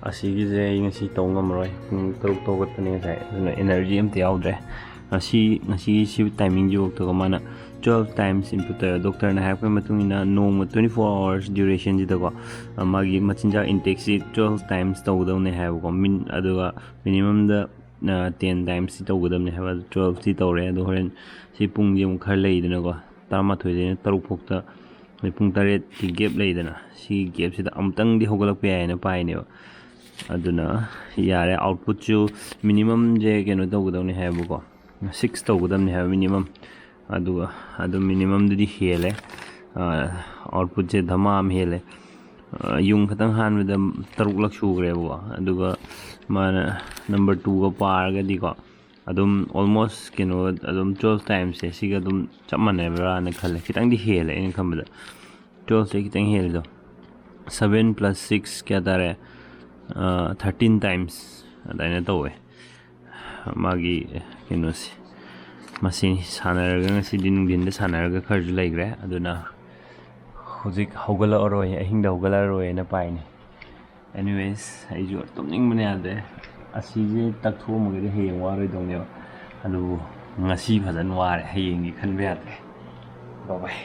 ꯑꯁꯤꯒꯤꯁꯦ ꯑꯩ ꯉꯁꯤ ꯇꯧ ꯉꯝꯃꯔꯣꯏ꯫ ꯄꯨꯡ ꯇꯔꯨꯛꯇ ꯍꯧꯒꯠꯄꯅꯦ ꯉꯁꯥꯏ, ꯑꯗꯨꯅ energy ꯑꯝꯇ ꯌꯥꯎꯗ꯭ꯔꯦ꯫ ꯉꯁꯤ, ꯉꯁꯤ ꯁꯤ timingꯁꯤꯐꯥꯎꯗꯀꯣ ꯃꯥꯅ twelve times input ꯇꯧꯋꯦ꯫ ꯗꯣꯛꯇꯔꯅ ꯍꯥꯏꯔꯛꯄꯒꯤ ꯃꯇꯨꯡ ꯏꯟꯅ ꯅꯣꯡꯃ twenty four hours durationꯁꯤꯗꯀꯣ, ꯑ, ꯃꯥꯒꯤ ꯃꯆꯤꯟꯖꯥꯛ intakeꯁꯤ twelve times ꯇꯧꯒꯗꯕꯅꯦ ꯍꯥꯏꯕꯀꯣ꯫ ꯃꯤꯟ-, ꯑꯗꯨꯒ minimumꯗ, ꯑ, ten timesꯇꯤ ꯇꯧꯒꯗꯕꯅꯦ ꯍꯥꯏꯕ꯫ ꯑꯗꯨ twelveꯇꯤ ꯇꯧꯔꯦ꯫ ꯑꯗꯣ ꯍꯣꯔꯦꯟ ꯁꯤ ꯄꯨꯡꯁꯦ ꯑꯃꯨꯛ ꯈꯔ ꯂꯩꯗꯅꯀꯣ, ꯇꯔꯥꯃꯥꯊꯣꯏꯗꯩꯅ ꯇꯔꯨꯛ ꯐꯥꯎꯗ, ꯑꯗꯩ ꯄꯨꯡ ꯇꯔꯦꯠꯀꯤ gap ꯂꯩꯗꯅ, ꯁꯤꯒꯤ gapꯁꯤꯗ ꯑꯃꯨꯛꯇꯪꯗꯤ ꯍꯧꯒꯠꯂꯛꯄ ꯌꯥꯏꯅ ꯄꯥꯏꯅꯦꯕ꯫ ꯑꯗꯨꯅ ꯌꯥꯔꯦ꯫ Outputꯁꯨ minimumꯁꯦ ꯀꯩꯅꯣ ꯇꯧꯒꯗꯕꯅꯤ ꯍꯥꯏꯕꯀꯣ, six ꯇꯧꯒꯗꯕꯅꯤ ꯍꯥꯏꯕ minimum꯫ ꯑꯗꯨꯒ ꯑꯗꯨꯝ minimumꯗꯨꯗꯤ ꯍꯦꯜꯂꯦ꯫ ꯑ, outputꯁꯦ ꯙꯃꯥ ꯑꯃ ꯍꯦꯜꯂꯦ꯫ ꯑ, ꯌꯨꯡ ꯈꯛꯇꯪ ꯍꯥꯟꯕꯗ ꯇꯔꯨꯛꯂꯛ ꯁꯨꯈ꯭ꯔꯦꯕꯀꯣ꯫ ꯑꯗꯨꯒ ꯃꯥꯅ number twoꯒ ꯄꯥꯔꯒꯗꯤꯀꯣ, ꯑꯗꯨꯝ almost ꯀꯩꯅꯣ, ꯑꯗꯨꯝ twelve timesꯁꯦ ꯁꯤꯒ ꯑꯗꯨꯝ ꯆꯞ ꯃꯥꯟꯅꯕ꯭ꯔꯥꯅ ꯈꯜꯂꯦ꯫ ꯈꯤꯇꯪꯗꯤ ꯍꯦꯜꯂꯦ ꯑꯩꯅ ꯈꯟꯕꯗ꯫ Twelveꯁꯦ ꯈꯤꯇꯪ ꯍꯦꯜꯂꯤꯗꯣ꯫ Seven plus six ꯀꯌꯥ ꯇꯥꯔꯦ? ꯑ, thirteen times ꯑꯗꯨꯃꯥꯏꯅ ꯇꯧꯋꯦ꯫ ꯃꯥꯒꯤ ꯀꯩꯅꯣꯁꯦ, ꯃꯁꯤ ꯁꯥꯟꯅꯔꯒ, ꯉꯁꯤꯗꯤ ꯅꯨꯡꯊꯤꯟꯗ ꯁꯥꯟꯅꯔꯒ ꯈꯔꯁꯨ ꯂꯩꯈ꯭ꯔꯦ꯫ ꯑꯗꯨꯅ ꯍꯧꯖꯤꯛ ꯍꯧꯒꯠꯂꯛꯑꯔꯣꯏ, ꯑꯍꯤꯡꯗ ꯍꯧꯒꯠꯂꯛꯑꯔꯣꯏꯅ ꯄꯥꯏꯅꯤ꯫ Anyways, ꯑꯩꯁꯨ ꯇꯨꯝꯅꯤꯡꯕꯅ ꯌꯥꯗ꯭ꯔꯦ꯫ ꯑꯁꯤꯁꯦ ꯇꯛꯊꯣꯛꯑꯝꯃꯒꯗꯤ ꯍꯌꯦꯡ ꯋꯥꯔꯣꯏꯗꯧꯅꯦꯕ꯫ ꯑꯗꯨꯕꯨ ꯉꯁꯤ ꯐꯖꯅ ꯋꯥꯔꯦ, ꯍꯌꯦꯡꯒꯤ ꯈꯟꯕ ꯌꯥꯗ꯭ꯔꯦ꯫ Bye bye꯫